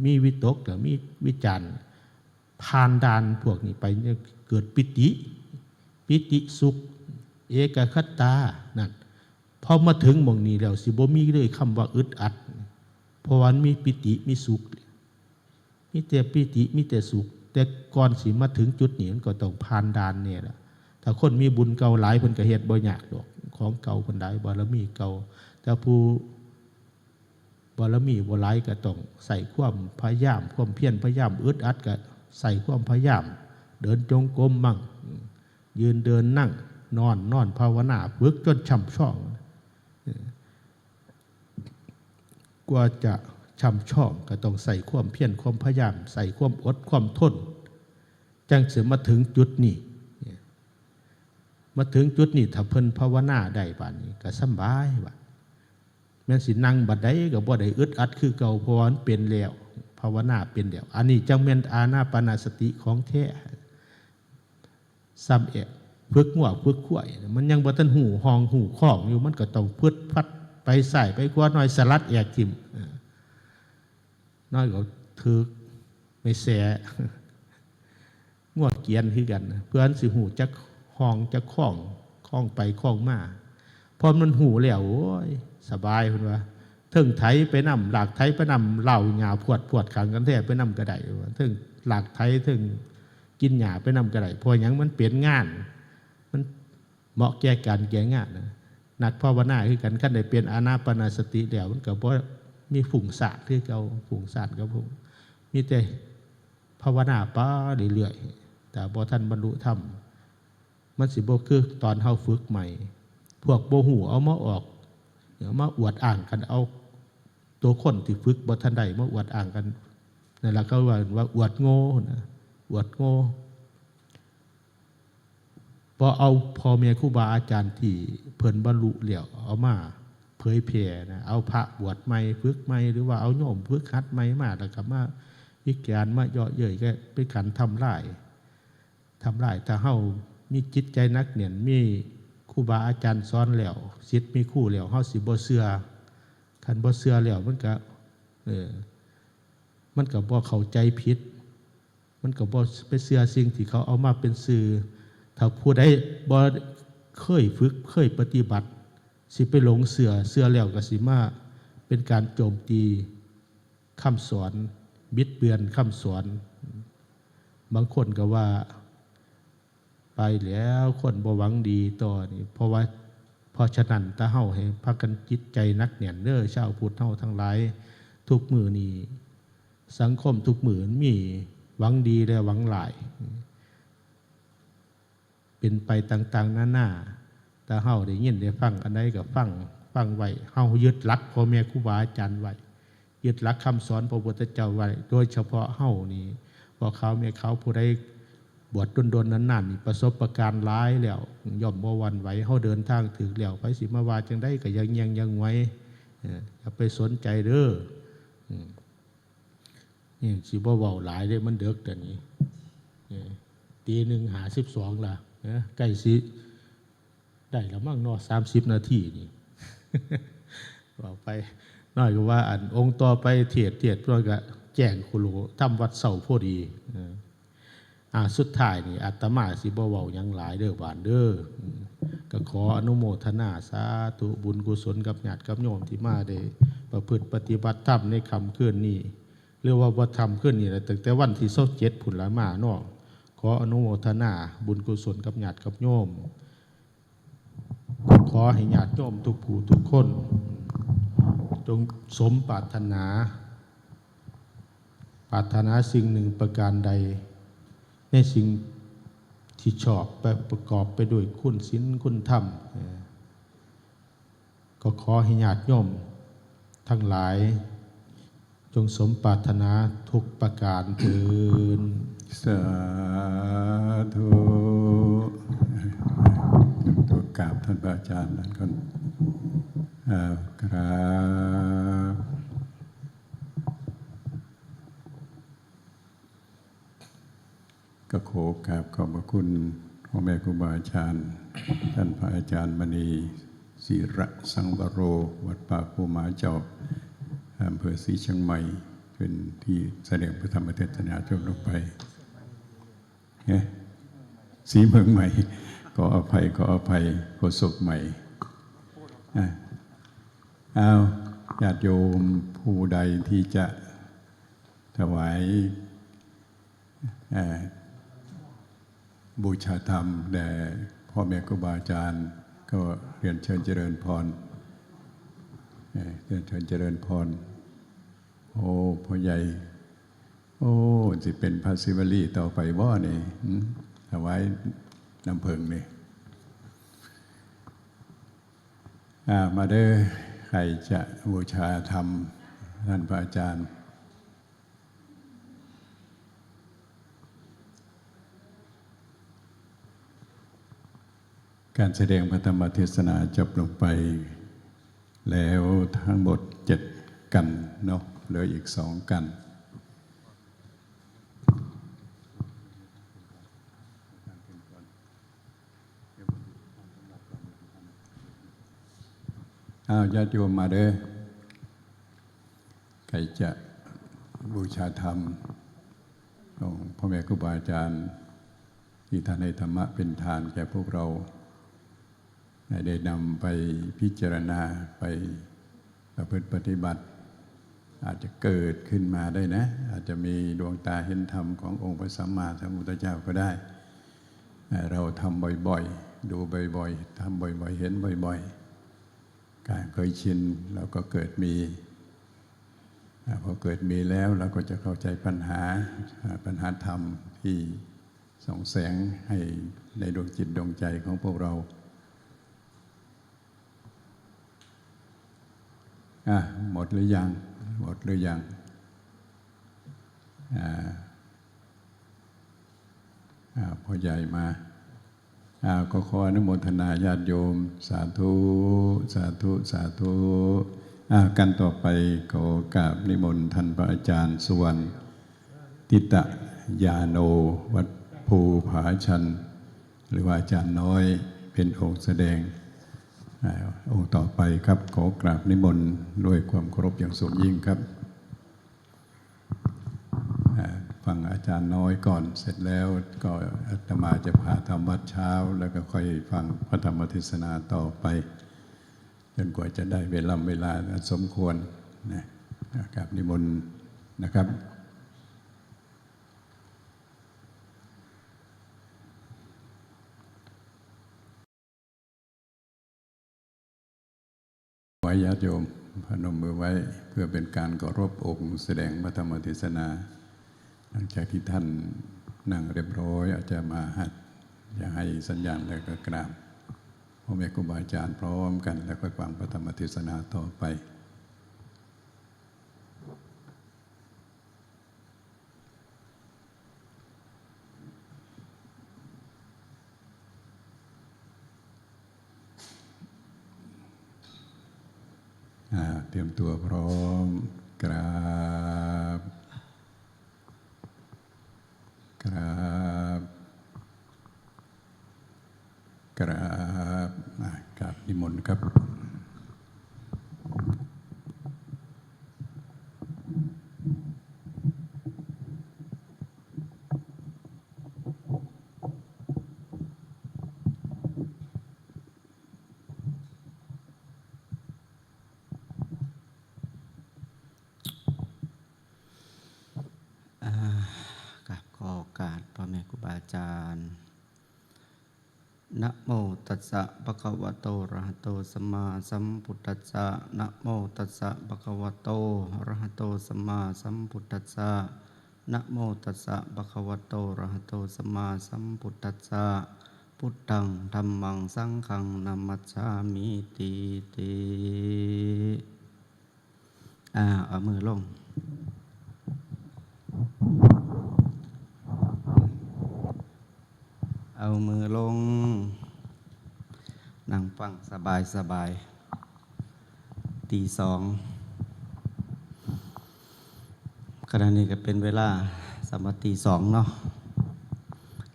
มีวิตกแล้วมีวิจารณ์ ผ่านด่านพวกนี้ไปเนี่ยเกิดปีติ ปีติสุข เอกัคคตา นั่น พอมาถึงหม่องนี้แล้วสิบ่มีเลยคำว่าอึดอัด เพราะว่ามันมีปีติมีสุข มีแต่ปีติมีแต่สุข แต่ก่อนสิมาถึงจุดนี้มันก็ต้องผ่านด่านนี่แหละ ถ้าคนมีบุญเก่าหลายเพิ่นก็เฮ็ดบ่ยากดอก ของเก่าเพิ่นหลาย บารมีเก่า แต่ผู้บารมีบ่หลายก็ต้องใส่ความพยายาม ความเพียรพยายาม อึดอัดก็ใส่ความพยายาม เดินจงกรมมั่ง ยืนเดินนั่งนอน นอนภาวนา ฝึกจนช่ำชอง กว่าจะช่ำชองก็ต้องใส่ความเพียรความพยายาม ใส่ความอดความทน จั่งสิมาถึงจุดนี้ มาถึงจุดนี้ ถ้าเพิ่นภาวนาได้บาดนี้ก็สำบายบาด แม่นสินั่งบัดใดก็บ่ได้อึดอัดคือเก่า เพราะว่ามันเป็นแล้ว ภาวนาเป็นแล้ว อันนี้จั่งแม่นอานาปานสติของแท้ ซ้ำแอก ฝึกงัวฝึกควาย มันยังบ่ทันฮู้ห้องฮู้คองอยู่ มันก็ต้องฟึดฟัดไปซ้ายไปขวา น้อยสลัดแอกถิ่ม เออ น้อยก็ถืกไม่แส งัวเกียนคือกัน เพื่อมันสิฮู้จักห้องจักคอง คองไปคองมา พอมันฮู้แล้ว โอ้ย สบายเพิ่นว่า เทิงไถไปนำ ลากไถไปนำ เล้าหญ้าพวดพวดข้างกันแท้ไปนำก็ได้ เทิงลากไถ เทิงกินหญ้าไปนำก็ได้ เพราะหยัง มันเป็นงาน มันเหมาะแก่การแก่งานนะ นักภาวนาคือกัน คันได้เป็นอานาปานสติแล้ว มันก็บ่มีฟุ้งซ่านคือเก่า ฟุ้งซ่านก็บ่ มีแต่ภาวนาไปเรื่อยๆ แต่บ่ทันบรรลุธรรม มันสิบ่คือตอนเฮาฝึกใหม่ พวกบ่ฮู้เอามาออก เอามาอวดอ้างกัน เอาตัวคนที่ฝึกบ่ทันได้มาอวดอ้างกัน นั่นล่ะเขาว่า ว่าอวดโง่นะ อวดโง่ พอเอาพ่อแม่ครูบาอาจารย์ที่เพิ่นบรรลุแล้วเอามาเผยแผ่นะ เอาพระบวชใหม่ ฝึกใหม่ หรือว่าเอาโยมฝึกหัดใหม่มา แล้วก็มาวิจารณ์ มาเยาะเย้ย ก็เป็นการทำลาย ทำลาย ถ้าเฮามีจิตใจหนักแน่น มีครูบาอาจารย์สอนแล้ว ศิษย์มีครูแล้ว เฮาสิบ่เชื่อ คันบ่เชื่อแล้วมันก็ เออ มันก็บ่เข้าใจผิด มันก็บ่ไปเชื่อสิ่งที่เขาเอามาเป็นสื่อ ถ้าผู้ใดบ่เคยฝึก เคยปฏิบัติ สิไปหลงเชื่อ เชื่อแล้วก็สิมา เป็นการโจมตีคำสอน บิดเบือนคำสอน บางคนก็ว่า ไปแล้ว คนบ่หวังดีต่อนี่ เพราะว่า เพราะฉะนั้น ตาเฮาให้พากันจิตใจหนักแน่นเด้อ ชาวพุทธเฮาทั้งหลาย ทุกมื้อนี้ สังคมทุกมื้อมันมีหวังดีและหวังร้าย เป็นไปต่างๆนานา แต่เฮาได้ยินได้ฟังอันใดก็ฟัง ฟังไว้ เฮายึดหลักพ่อแม่ครูบาอาจารย์ไว้ ยึดหลักคำสอนพระพุทธเจ้าไว้ โดยเฉพาะเฮานี่ พ่อขาวแม่ขาวผู้ใดบวชดนๆนานๆนี่ ประสบการณ์หลายแล้ว ย่อมบ่หวั่นไหว เฮาเดินทางถูกแล้ว ไผสิมาว่าจั่งใดก็อย่าแย่งอย่าหงอย เออ อย่าไปสนใจเด้อ อืม นี่สิบ่เว้าหลายเด้ มันดึกแล้วนี่ เออ ตีหนึ่งห้าสิบสองละ เออ ใกล้สิได้แล้วมั้งเนาะ สามสิบนาทีนี่ เว้าไป น้อยก็ว่าอันองค์ต่อไปเทศน์ เทศน์ เพิ่นก็แจ้งโคโล ทำวัดเช้าพอดี เออ อ่า สุดท้ายนี่อาตมาสิบ่เว้าหยังหลายเด้อ บาดเด้อ อืม ก็ขออนุโมทนาสาธุบุญกุศลกับญาติกับโยมที่มาได้ประพฤติปฏิบัติธรรมในค่ำคืนนี้ หรือว่าบ่ค่ำคืนนี้ล่ะ ตั้งแต่วันที่ซาวเจ็ดพุ้นละมาเนาะ ขออนุโมทนาบุญกุศลกับญาติกับโยม ขอให้ญาติโยมทุกผู้ทุกคน จงสมปรารถนา ปรารถนาสิ่งหนึ่งประการใด ในสิ่งที่ชอบ และประกอบไปด้วยคุณศีลคุณธรรม เอ่อ ก็ขอให้ญาติโยมทั้งหลาย จงสมปรารถนาทุกประการเทอญ สาธุ ตัวกราบท่านพระอาจารย์นั้นก่อน อ่ากราบ ก็ขอกราบขอบพระคุณพ่อแม่ครูบาอาจารย์ ท่านพระอาจารย์มณี ศิระสังวโร วัดป่าภูหมาจอก อำเภอศรีเชียงใหม่ เป็นที่แสดงพระธรรมเทศนาจบลงไป เอ๊ะ ศรีเมืองใหม่ ขออภัย ขออภัย โฆษกใหม่ อ่ะ เอา ญาติโยมผู้ใดที่จะถวาย เอ่อ บูชาธรรมแด่พ่อแม่ครูบาอาจารย์ ก็เรียนเชิญเจริญพร เอ่อ เรียนเชิญเจริญพร โอ้ พ่อใหญ่ โอ้ สิเป็นพระศิวลีต่อไปบ่นี่ หืม ถวายน้ำผึ้งนี่ อ่า มาเด้อ ใครจะบูชาธรรม ท่านพระอาจารย์ การแสดงพระธรรมเทศนาจบลงไปแล้วทั้งหมดเจ็ดกันเนาะ เหลืออีกสองกัน อ้าว ญาติโยมมาเด้อ ใครจะบูชาธรรมของพ่อแม่ครูบาอาจารย์ ที่ท่านให้ธรรมะเป็นทานแก่พวกเรา ให้ได้นำไปพิจารณา ไปประพฤติปฏิบัติ อาจจะเกิดขึ้นมาได้นะ อาจจะมีดวงตาเห็นธรรมขององค์พระสัมมาสัมพุทธเจ้าก็ได้ เราทำบ่อยๆ ดูบ่อยๆ ทำบ่อยๆ เห็นบ่อยๆ การเคยชินเราก็เกิดมี อ่า พอเกิดมีแล้วเราก็จะเข้าใจปัญหา อ่า ปัญหาธรรมที่ส่องแสงให้ในดวงจิตดวงใจของพวกเรา อ่ะ หมดหรือยัง หมดหรือยัง อ่า อ่า พ่อใหญ่มา อ่า ก็ขออนุโมทนาญาติโยม สาธุ สาธุ สาธุ อ่า กันต่อไปขอกราบนิมนต์ท่านพระอาจารย์สุวรรณ ทิตยาโน วัดภูผาชัน หรือว่าอาจารย์น้อย เป็นองค์แสดง อ่า องค์ต่อไปครับ ขอกราบนิมนต์ด้วยความเคารพอย่างสูงยิ่งครับ อ่า ฟังอาจารย์น้อยก่อน เสร็จแล้วก็อาตมาจะพาทำวัดเช้า แล้วก็ค่อยฟังพระธรรมเทศนาต่อไป จนกว่าจะได้เวลา เวลาอันสมควร นะ กราบนิมนต์นะครับ ไว้ญาติโยมพนมมือไว้ เพื่อเป็นการเคารพองค์แสดงพระธรรมเทศนา หลังจากที่ท่านนั่งเรียบร้อย อาจจะมาหัด อย่าให้สัญญาณแล้วก็กราบพ่อแม่ครูบาอาจารย์พร้อมกัน แล้วก็ฟังพระธรรมเทศนาต่อไป อ่า เตรียมตัวพร้อม กราบ กราบ กราบ อ่ะ กราบนิมนต์ครับ อ่า กราบขอโอกาสพ่อแม่ครูบาอาจารย์ นะโมตัสสะ ภะคะวะโต อะระหะโต สัมมาสัมพุทธัสสะ นะโมตัสสะ ภะคะวะโต อะระหะโต สัมมาสัมพุทธัสสะ นะโมตัสสะ ภะคะวะโต อะระหะโต สัมมาสัมพุทธัสสะ พุทธัง ธัมมัง สังฆัง นะมัสสามิติติ อ่า เอามือลง เอามือลง นั่งฟังสบายสบาย ตีสอง ขณะนี้ก็เป็นเวลาสำหรับตีสองเนาะ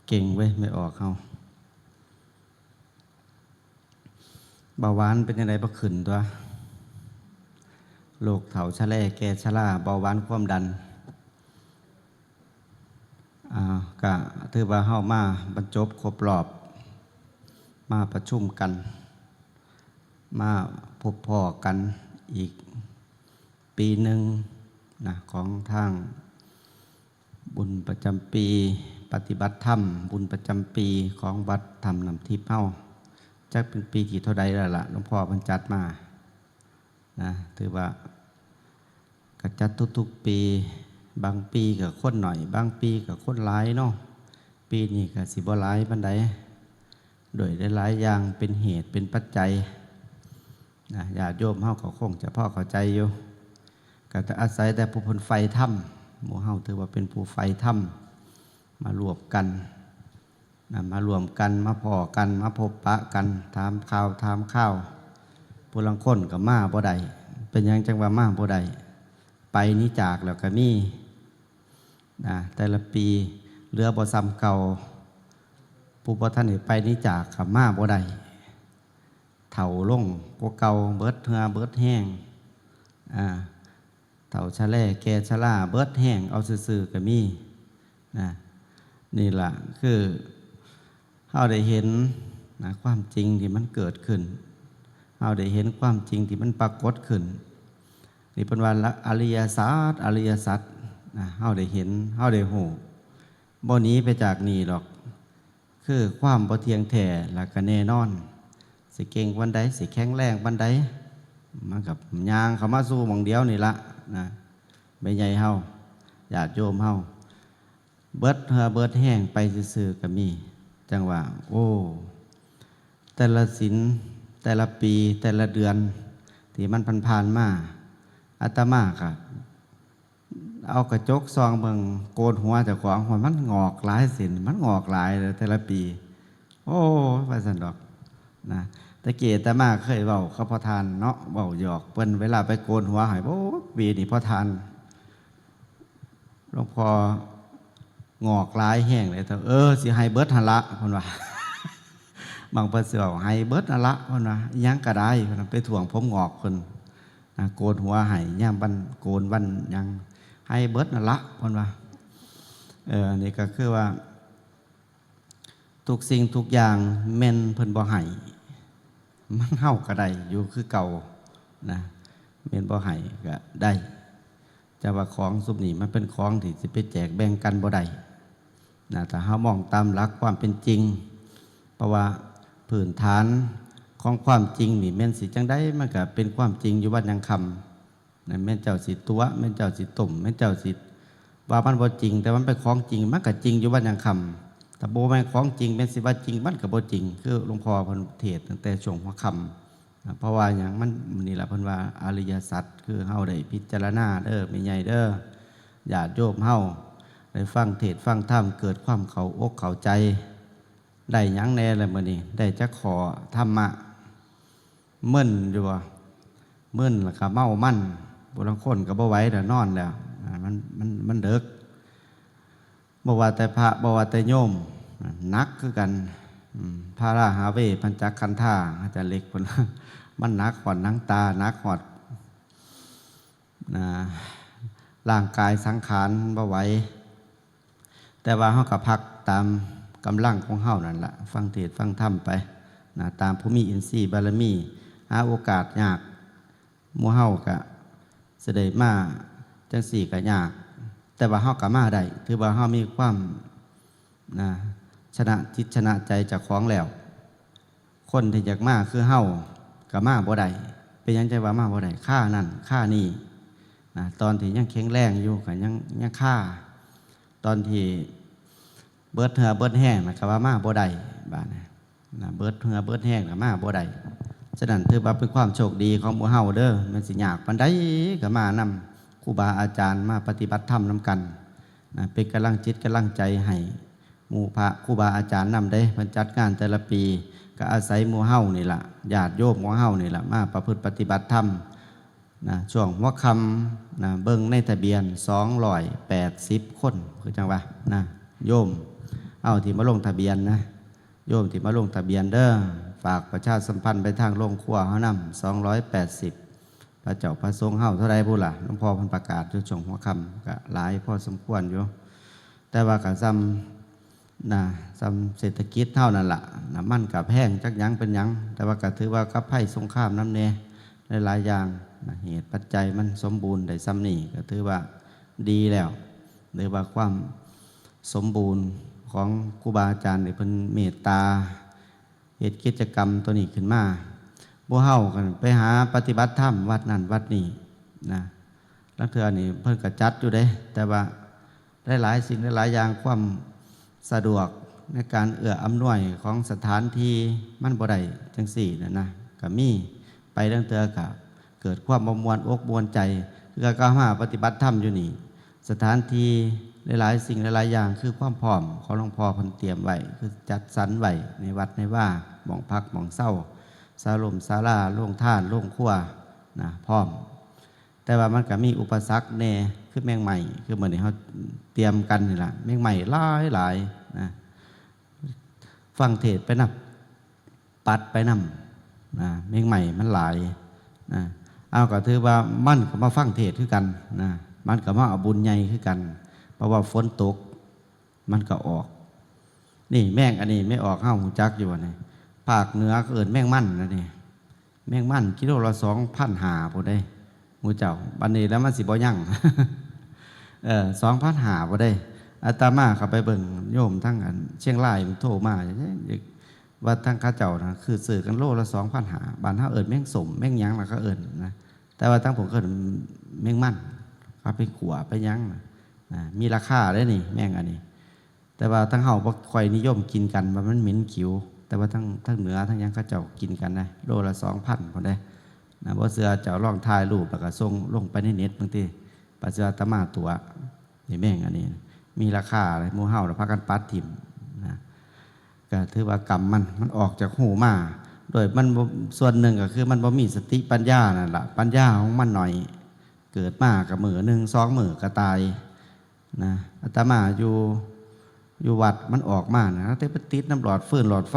เก่งเว้ย ไม่ออกเฮา เบาหวานเป็นจั่งใด บ่ขึ้นตั๊ว โรคเฒ่าชะแลแก่ชรา เบาหวานความดัน อ่า ก็ถือว่าเฮามาบรรจบครบรอบ มาประชุมกัน มาพบพ้อกันอีกปีหนึ่งนะ ของทาง บุญประจำปีปฏิบัติธรรม บุญประจำปีของวัดถ้ำน้ำทิพย์เฮา จักเป็นปีที่เท่าใดแล้วล่ะ หลวงพ่อเพิ่นจัดมา นะ ถือว่าก็จัดทุกๆปี บางปีก็คนหน่อย บางปีก็คนหลายเนาะ ปีนี้ก็สิบ่หลายปานใด โดยหลายๆอย่างเป็นเหตุเป็นปัจจัย นะ ญาติโยมเฮาก็คงจะพอเข้าใจอยู่ ก็จะอาศัยแต่ผู้เพิ่นใฝ่ธรรม หมู่เฮาถือว่าเป็นผู้ใฝ่ธรรม มารวมกัน นะ มารวมกัน มาพ้อกัน มาพบปะกัน ถามข่าว ถามข่าว ผู้ลางคนก็มาบ่ได้ เป็นหยังจั่งว่ามาบ่ได้ ไปหนีจากแล้วก็มี นะ แต่ละปีเหลือบ่ส่ำเก่า ผู้บ่ทันได้ไปหนีจากก็มาบ่ได้ เฒ่าลงกว่าเก่า เบิดเหื่อเบิดแฮง อ่า เฒ่าชะแลแก่ชรา เบิดแฮง เอาซื่อๆก็มี นะ นี่ล่ะ คือเฮาได้เห็น นะ ความจริงที่มันเกิดขึ้น เฮาได้เห็นความจริงที่มันปรากฏขึ้น นี่เพิ่นว่าละ อริยสัจ อริยสัจ นะ เฮาได้เห็น เฮาได้ฮู้ บ่หนีไปจากนี่ดอก คือความบ่เที่ยงแท้ แล้วก็แน่นอน สิเก่งปานใด สิแข็งแรงปานใด มันก็ย่างเข้ามาสู่หม่องเดียวนี่ละ นะ แม่ใหญ่เฮา ญาติโยมเฮา เบิดเหื่อเบิดแฮงไปซื่อๆก็มี จั่งว่า โอ้ แต่ละศีล แต่ละปี แต่ละเดือน ที่มันผ่านๆมา อาตมาก็เอากระจกส่องเบิ่งโกนหัวเจ้าของ ว่ามันงอกหลายเส้น มันงอกหลายเลยแต่ละปี โอ้ ว่าซั่นดอก นะ แต่กี้อาตมาเคยเว้ากับพ่อท่านเนาะ เว้าหยอกเพิ่น เวลาไปโกนหัวให้ โอ้ ปีนี้พ่อท่าน หลวงพ่องอกหลายแฮงเลย เออ สิให้เบิดหั่นละ เพิ่นว่า บางเพิ่นสิเว้า ให้เบิดหั่นละ เพิ่นว่า อิหยังก็ได้ เพิ่นว่า ไปถ่วงผมงอกเพิ่น นะ โกนหัวให้ ยามวันโกนวันหยัง ให้เบิดหั่นละ เพิ่นว่า เออ นี่ก็คือว่า ทุกสิ่งทุกอย่างแม่นเพิ่นบ่ให้ มันเฮาก็ได้อยู่คือเก่า นะ แม่นบ่ให้ก็ได้ แต่ว่าของซุมนี้มันเป็นของที่สิไปแจกแบ่งกันบ่ได้นะ ถ้าเฮามองตามหลักความเป็นจริง เพราะว่าพื้นฐานของความจริงนี่แม่นสิจั่งใด มันก็เป็นความจริงอยู่วันยังค่ำนะ แม่นเจ้าสิตั๋ว แม่นเจ้าสิต้ม แม่นเจ้าสิว่ามันบ่จริง แต่มันเป็นของจริง มันก็จริงอยู่วันยังค่ำ ถ้าบ่แม่นของจริง แม่นสิว่าจริง มันก็บ่จริง คือหลวงพ่อเพิ่นเทศน์ตั้งแต่ช่วงหัวค่ำ นะ เพราะว่าหยัง มัน นี่ล่ะเพิ่นว่าอริยสัจ คือเฮาได้พิจารณาเด้อ แม่ใหญ่เด้อ ญาติโยมเฮาได้ฟังเทศน์ฟังธรรม เกิดความเข้าอกเข้าใจ ได้หยังแหน่ล่ะมื้อนี้ ได้จักข้อธรรมะ มึนอยู่บ่ มึนแล้วก็เมามัน ผู้ลางคนก็บ่ไหวแล้ว นอนแล้ว อ่า มัน มัน มันดึก บ่ว่าแต่พระ บ่ว่าแต่โยม หนักคือกัน อืม พาราหาเว ปัญจขันธา อาจารย์เล็กเพิ่น มันหนักฮอดหนังตา หนักฮอด นะ ร่างกายสังขารมันบ่ไหว แต่ว่าเฮาก็พักตามกำลังของเฮานั่นล่ะ ฟังเทศน์ฟังธรรมไป นะ ตามผู้มีอินทรีย์บารมี หาโอกาสยาก หมู่เฮาก็สิได้มาจั่งซี้ก็ยาก แต่ว่าเฮาก็มาได้ ถือว่าเฮามีความ นะ ชนะจิตชนะใจเจ้าของแล้ว คนที่อยากมาคือเฮาก็มาบ่ได้ เป็นหยังจั่งว่ามาบ่ได้ คานั่นคานี่ นะ ตอนที่ยังแข็งแรงอยู่ก็ยัง ยังคา ตอนที่เบิดเหื่อเบิดแฮงน่ะก็ว่ามาบ่ได้ บาดนี้ นะ เบิดเหื่อเบิดแฮงก็มาบ่ได้ ฉะนั้นถือว่าเป็นความโชคดีของหมู่เฮาเด้อ มันสิยากปานใดก็มานำครูบาอาจารย์ มาปฏิบัติธรรมนำกัน นะ เป็นกำลังจิตกำลังใจให้หมู่พระครูบาอาจารย์นำเด้ เพิ่นจัดงานแต่ละปี ก็อาศัยหมู่เฮานี่ล่ะ ญาติโยมของเฮานี่ล่ะ มาประพฤติปฏิบัติธรรม นะ ช่วงหัวค่ำนะ เบิ่งในทะเบียน สองร้อยแปดสิบ คน คือจั่งว่า นะ โยม เอาที่มาลงทะเบียนนะ โยมที่มาลงทะเบียนเด้อ ฝากประชาสัมพันธ์ไปทางโรงครัวเฮานำ สองร้อยแปดสิบ พระเจ้าพระสงฆ์เฮาเท่าใดบุล่ะ หลวงพ่อเพิ่นประกาศอยู่ช่วงหัวค่ำ ก็หลายพอสมควรอยู่ แต่ว่าก็ส่ำ นะ ส่ำเศรษฐกิจเฮานั่นล่ะ น้ำมันก็แพงจักหยังเป็นหยัง แต่ว่าก็ถือว่ากับภัยสงครามนำแหน่ หลายๆอย่าง นะ เหตุปัจจัยมันสมบูรณ์ได้ส่ำนี้ ก็ถือว่าดีแล้ว หรือว่าความสมบูรณ์ของครูบาอาจารย์ที่เพิ่นเมตตา เฮ็ดกิจกรรมตัวนี้ขึ้นมา หมู่เฮาก็ไปหาปฏิบัติธรรมวัดนั่นวัดนี้นะ ลางเทื่อนี่เพิ่นก็จัดอยู่เด้ แต่ว่าหลายๆสิ่งหลายๆอย่าง ความสะดวกในการเอื้ออำนวยของสถานที่มันบ่ได้จั่งซี้นั่นนะ ก็มี ไปลางเทื่อก็เกิดความบ่ม่วนอกม่วนใจ คือก็มาปฏิบัติธรรมอยู่นี่ สถานที่หลายๆสิ่งหลายๆอย่าง คือความพร้อมของหลวงพ่อเพิ่นเตรียมไว้ คือจัดสรรไว้ในวัดในวา หม่องพักหม่องเซา ศาลมศาลา โรงทาน โรงครัว นะ พร้อม แต่ว่ามันก็มีอุปสรรคแหน่ คือแมงไหม้ คือมื้อนี้เฮาเตรียมกันนี่ล่ะ แมงไหม้หลายๆนะ ฟังเทศน์ไปนำ ปัดไปนำ นะ แมงไหม้มันหลาย นะ เอาก็ถือว่ามันก็มาฟังเทศน์คือกัน นะ มันก็มาเอาบุญใหญ่คือกัน เพราะว่าฝนตก มันก็ออก นี่แมงอันนี้แม่ออก เฮารู้จักอยู่บ่นี่ ภาคเหนือเขาเอิ้นแมงมันนะนี่ แมงมันกิโลละสองพันห้าพุ้นเด้ หมู่เจ้า บัดนี้แล้วมันสิบ่ยัง เออ สองพันห้าพุ้นเด้ อาตมาเข้าไปเบิ่งโยมทางอันเชียงรายมันโทรมา ว่าทางเขาเจ้านะ คือซื้อกันโลละสองพันห้า บ้านเฮาเอิ้นแมงส้ม แมงหยังล่ะเขาเอิ้นนะ แต่ว่าทางผมเอิ้นแมงมัน เขาไปขั่วไปหยังนะ นะ มีราคาเด้นี่ แมงอันนี้ แต่ว่าทางเฮาบ่ค่อยนิยมกินกัน ว่ามันเหม็นขิว แต่ว่าทาง ทางเหนือทางหยังเขาเจ้ากินกันนะ โลละสองพันพุ้นเด้ นะ บ่เชื่อเจ้าลองถ่ายรูปแล้วก็ส่งลงไปในเน็ตเบิ่งติ ปัจจุบันอาตมาตั๋ว นี่แมงอันนี้ มีราคาเลย หมู่เฮาน่ะพากันปัดถิ่มนะ ก็ถือว่ากรรมมัน มันออกจากฮูมา โดยมันบ่ ส่วนหนึ่งก็คือมันบ่มีสติปัญญานั่นล่ะ ปัญญาของมันน้อย เกิดมาก็มื้อหนึ่งสองมื้อก็ตายนะ อาตมาอยู่ อยู่วัดมันออกมานะ แต่ไปติดนำหลอดฟืนหลอดไฟ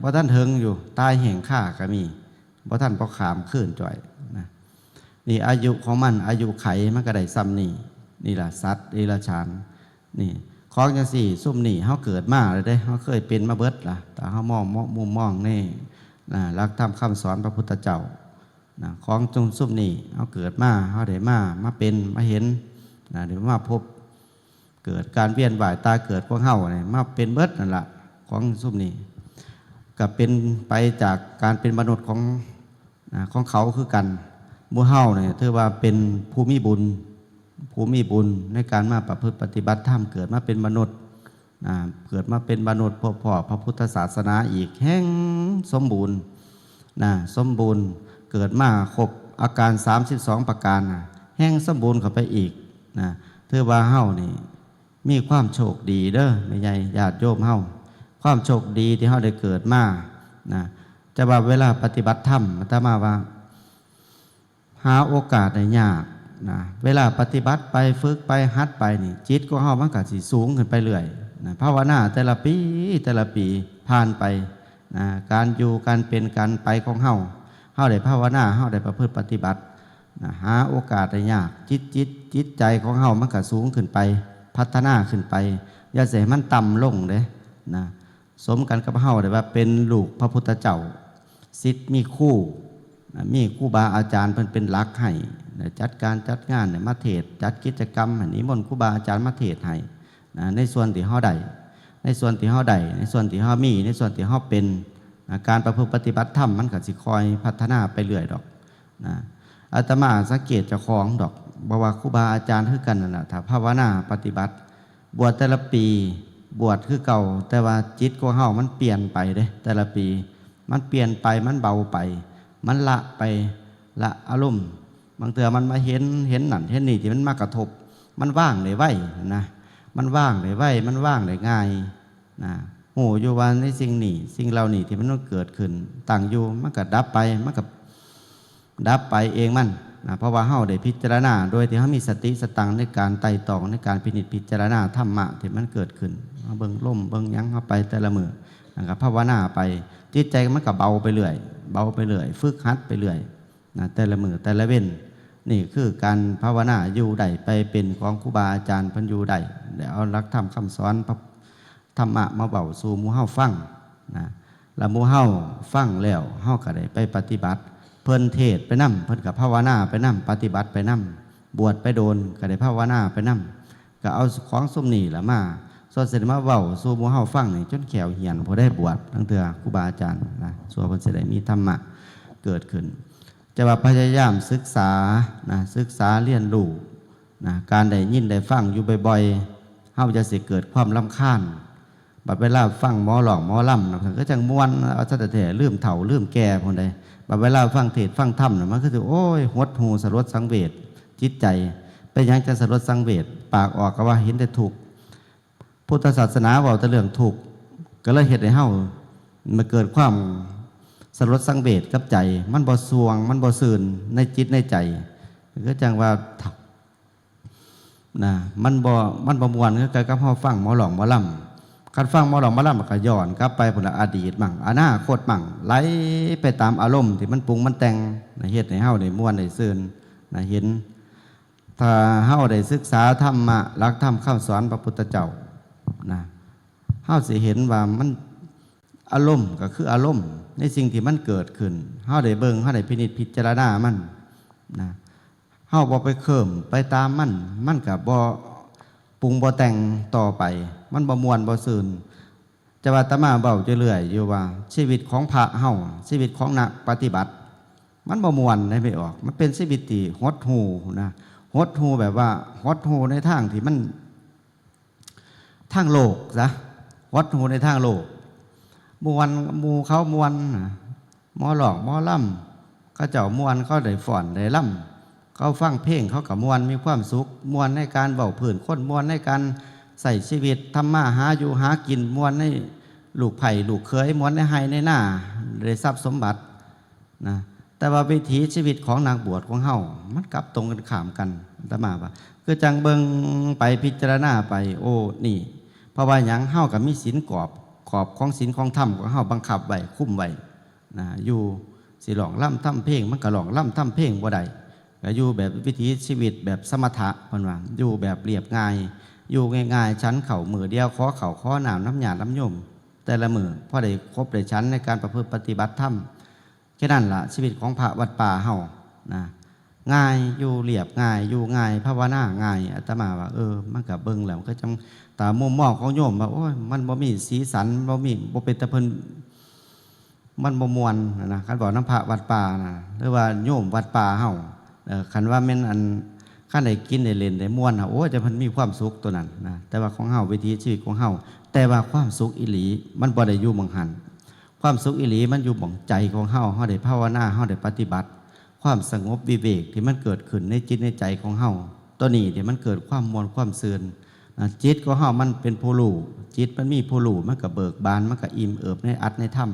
บ่ทันเถิงอยู่ ตายแห้งคาก็มี บ่ทันพอข้ามคืนจ้อยนะ นี่อายุของมัน อายุไขมันก็ได้ส่ำนี้ นี่ล่ะสัตว์เดรัจฉาน นี่ ของจั่งซี้ ซุมนี้เฮาเกิดมาแล้วเด้ เฮาเคยเป็นมาเบิดล่ะ ถ้าเฮามอง มุมมองใน นะ หลักธรรมคำสอนพระพุทธเจ้า นะ ของจุ่มซุ่มนี่เฮาเกิดมา เฮาได้มา มาเป็น มาเห็น นะ หรือมาพบ เกิดการเวียนว่ายตายเกิดของเฮาเนี่ย มาเป็นเบิดนั่นละ ของซุ่มนี่ ก็เป็นไปจากการเป็นมนุษย์ของ นะ ของเขาคือกัน หมู่เฮาเนี่ยถือว่าเป็นผู้มีบุญ ผู้มีบุญในการมาประพฤติปฏิบัติธรรม เกิดมาเป็นมนุษย์ นะ เกิดมาเป็นมนุษย์ พบพ้อพระพุทธศาสนาอีก แฮงสมบูรณ์ นะ สมบูรณ์ เกิดมาครบอาการ สามสิบสอง ประการ นะ แฮงสมบูรณ์เข้าไปอีก นะ ถือว่าเฮานี่มีความโชคดีเด้อ แม่ใหญ่ ญาติโยมเฮา ความโชคดีที่เฮาได้เกิดมา นะ แต่ว่าเวลาปฏิบัติธรรม อาตมาว่า หาโอกาสได้ยาก นะ เวลาปฏิบัติไป ฝึกไป หัดไปนี่ จิตของเฮามันก็สิสูงขึ้นไปเรื่อย นะ ภาวนาแต่ละปี แต่ละปีผ่านไป นะ การอยู่ การเป็น การไปของเฮา เฮาได้ภาวนา เฮาได้ประพฤติปฏิบัติ นะ หาโอกาสได้ยาก จิต จิต จิตใจของเฮามันก็สูงขึ้นไป พัฒนาขึ้นไป อย่าสิให้มันต่ำลงเด้ นะ สมกันกับเฮาได้ว่าเป็นลูกพระพุทธเจ้า ศิษย์มีครู นะ มีครูบาอาจารย์เพิ่นเป็นหลักให้ นะ จัดการจัดงาน นะ มาเทศน์ จัดกิจกรรม ให้นิมนต์ครูบาอาจารย์มาเทศน์ให้ นะ ในส่วนที่เฮาได้ ในส่วนที่เฮาได้ ในส่วนที่เฮามี ในส่วนที่เฮาเป็น นะ การประพฤติปฏิบัติธรรมมันก็สิค่อยพัฒนาไปเรื่อยดอก นะ อาตมาสังเกตเจ้าของดอก บ่ว่าครูบาอาจารย์คือกันนั่นล่ะ ถ้าภาวนาปฏิบัติ บวชแต่ละปี บวชคือเก่า แต่ว่าจิตของเฮามันเปลี่ยนไปเด้ แต่ละปี มันเปลี่ยนไป มันเบาไป มันละไป ละอารมณ์ บางเทื่อมันมาเห็น เห็นนั่น เห็นนี่ที่มันมากระทบ มันวางได้ไวนะ มันวางได้ไว มันวางได้ง่าย นะ ฮู้อยู่ว่าในสิ่งนี้ สิ่งเหล่านี้ที่มันเกิดขึ้น ตั้งอยู่ มันก็ดับไป มันก็ดับไปเองมัน นะ เพราะว่าเฮาได้พิจารณา โดยที่เฮามีสติสตังค์ในการไตร่ตรอง ในการพินิจพิจารณาธรรมะที่มันเกิดขึ้น มาเบิ่งลม เบิ่งหยังเฮาไปแต่ละมื้อ นะ ก็ภาวนาไป จิตใจมันก็เบาไปเรื่อย เบาไปเรื่อย ฝึกหัดไปเรื่อย นะ แต่ละมื้อแต่ละเว็น นี่คือการภาวนา อยู่ได้ไปเป็นของครูบาอาจารย์เพิ่นอยู่ได้ ได้เอาหลักธรรมคำสอนพระธรรมะมาเว้าสู่หมู่เฮาฟัง นะ แล้วหมู่เฮาฟังแล้ว เฮาก็ได้ไปปฏิบัติ เพิ่นเทศน์ไปนำ เพิ่นก็ภาวนาไปนำ ปฏิบัติไปนำ บวชไปโดน ก็ได้ภาวนาไปนำ ก็เอาของซุมนี้ล่ะมา ส่วนสิมาเว้าสู่หมู่เฮาฟังนี่ จนแข้วเหี่ยน ผู้ใดบวช ลางเทื่อครูบาอาจารย์นะ สั่วเพิ่นสิได้มีธรรมะเกิดขึ้น แต่ว่าพยายามศึกษานะ ศึกษาเรียนรู้นะ การได้ยินได้ฟังอยู่บ่อยๆ เฮาจะสิเกิดความรำคาญ บัดเวลาฟังหมอร้องหมอลำนะ ก็จังม่วน เอาซะแท้ๆ ลืมเฒ่าลืมแก่พู้นใด บัดเวลาฟังเทศน์ฟังธรรมน่ะ มันคือสิ โอ้ย หดหู่สลดสังเวชจิตใจ เป็นหยังจังสลดสังเวช ปากออกก็ว่าเห็นแต่ทุกข์ พุทธศาสนาเว้าแต่เรื่องทุกข์ ก็เลยเฮ็ดให้เฮามาเกิดความสลดสังเวชกับใจ มันบ่ส่วง มันบ่ซื่นในจิตในใจ ก็จังว่า นะ มันบ่ มันบ่ม่วนคือกันกับเฮาฟังหมอร้องหมอลำ คันฟังหมอร้องหมอลำก็ย้อนกลับไปพู้นละ อดีตมั่ง อนาคตมั่ง ไหลไปตามอารมณ์ที่มันปรุงมันแต่งนะ เฮ็ดให้เฮาได้ม่วนได้ซื่นนะ เห็น ถ้าเฮาได้ศึกษาธรรมะ หลักธรรมคำสอนพระพุทธเจ้านะ เฮาสิเห็นว่ามัน อารมณ์ก็คืออารมณ์ ในสิ่งที่มันเกิดขึ้น เฮาได้เบิ่ง เฮาได้พินิจพิจารณามันนะ เฮาบ่ไปเคิ่มไปตามมัน มันก็บ่ปรุงบ่แต่งต่อไป มันบ่ม่วนบ่ซื่น แต่ว่าอาตมาเว้าอยู่เรื่อยอยู่ว่า ชีวิตของพระเฮา ชีวิตของนักปฏิบัติ มันบ่ม่วนได้ไม่ออก มันเป็นชีวิตที่หดหู่นะ หดหู่แบบว่าหดหู่ในทางที่มัน ทางโลกซะ หดหู่ในทางโลก ม่วน หมู่เขาม่วนนะ หมอร้องหมอลำ เขาเจ้าม่วน เขาได้ฟ้อนได้ลำ เขาฟังเพลงเขาก็ม่วน มีความสุข ม่วนในการเว้าพื้นคน ม่วนในการใช้ชีวิต ทำมาหาอยู่หากิน ม่วนในลูกไผลูกเขย ม่วนในไร่ในนา ได้ทรัพย์สมบัติ นะ แต่ว่าวิถีชีวิตของนักบวชของเฮา มันกลับตรงกันข้ามกัน อาตมาว่า คือจั่งเบิ่งไปพิจารณาไป โอ้ นี่ เพราะว่าหยัง เฮาก็มีศีลกรอบ ขอบของศีลของธรรมของเฮาบังคับไว้ คุมไว้ นะ อยู่ สิร้องรำทำเพลง มันก็ร้องรำทำเพลงบ่ได้ ก็อยู่แบบวิถีชีวิตแบบสมถะ เพิ่นว่า อยู่แบบเรียบง่าย อยู่ง่ายๆ ฉันข้าวมื้อเดียว ขอข้าวขอน้ำนำญาตินำโยม แต่ละมื้อ พอได้ครบได้ฉันในการประพฤติปฏิบัติธรรม แค่นั้นละ ชีวิตของพระวัดป่าเฮานะ ง่าย อยู่เรียบง่าย อยู่ง่าย ภาวนาง่าย อาตมาว่า เออ มันก็เบิ่งแล้ว มันก็จั่ง ตามมุมมองของโยมว่า โอ้ย มันบ่มีสีสัน บ่มี บ่เป็นตาเพิ่น มันบ่ม่วนนะ คันเว้านำพระวัดป่านะ หรือว่าโยมวัดป่าเฮา เอ่อ คันว่าแม่นอัน คันได้กินได้เล่นได้ม่วนนะ โอ้ย แต่เพิ่นมีความสุขตัวนั้นนะ แต่ว่าของเฮา วิถีชีวิตของเฮา แต่ว่าความสุขอีหลี มันบ่ได้อยู่หม่องหั้น ความสุขอีหลีมันอยู่หม่องใจของเฮา เฮาได้ภาวนา เฮาได้ปฏิบัติ ความสงบวิเวกที่มันเกิดขึ้นในจิตในใจของเฮา ตัวนี้ที่มันเกิดความม่วนความซื่นนะ จิตของเฮามันเป็นผู้รู้ จิตมันมีผู้รู้ มันก็เบิกบาน มันก็อิ่มเอิบในอัตในธรรม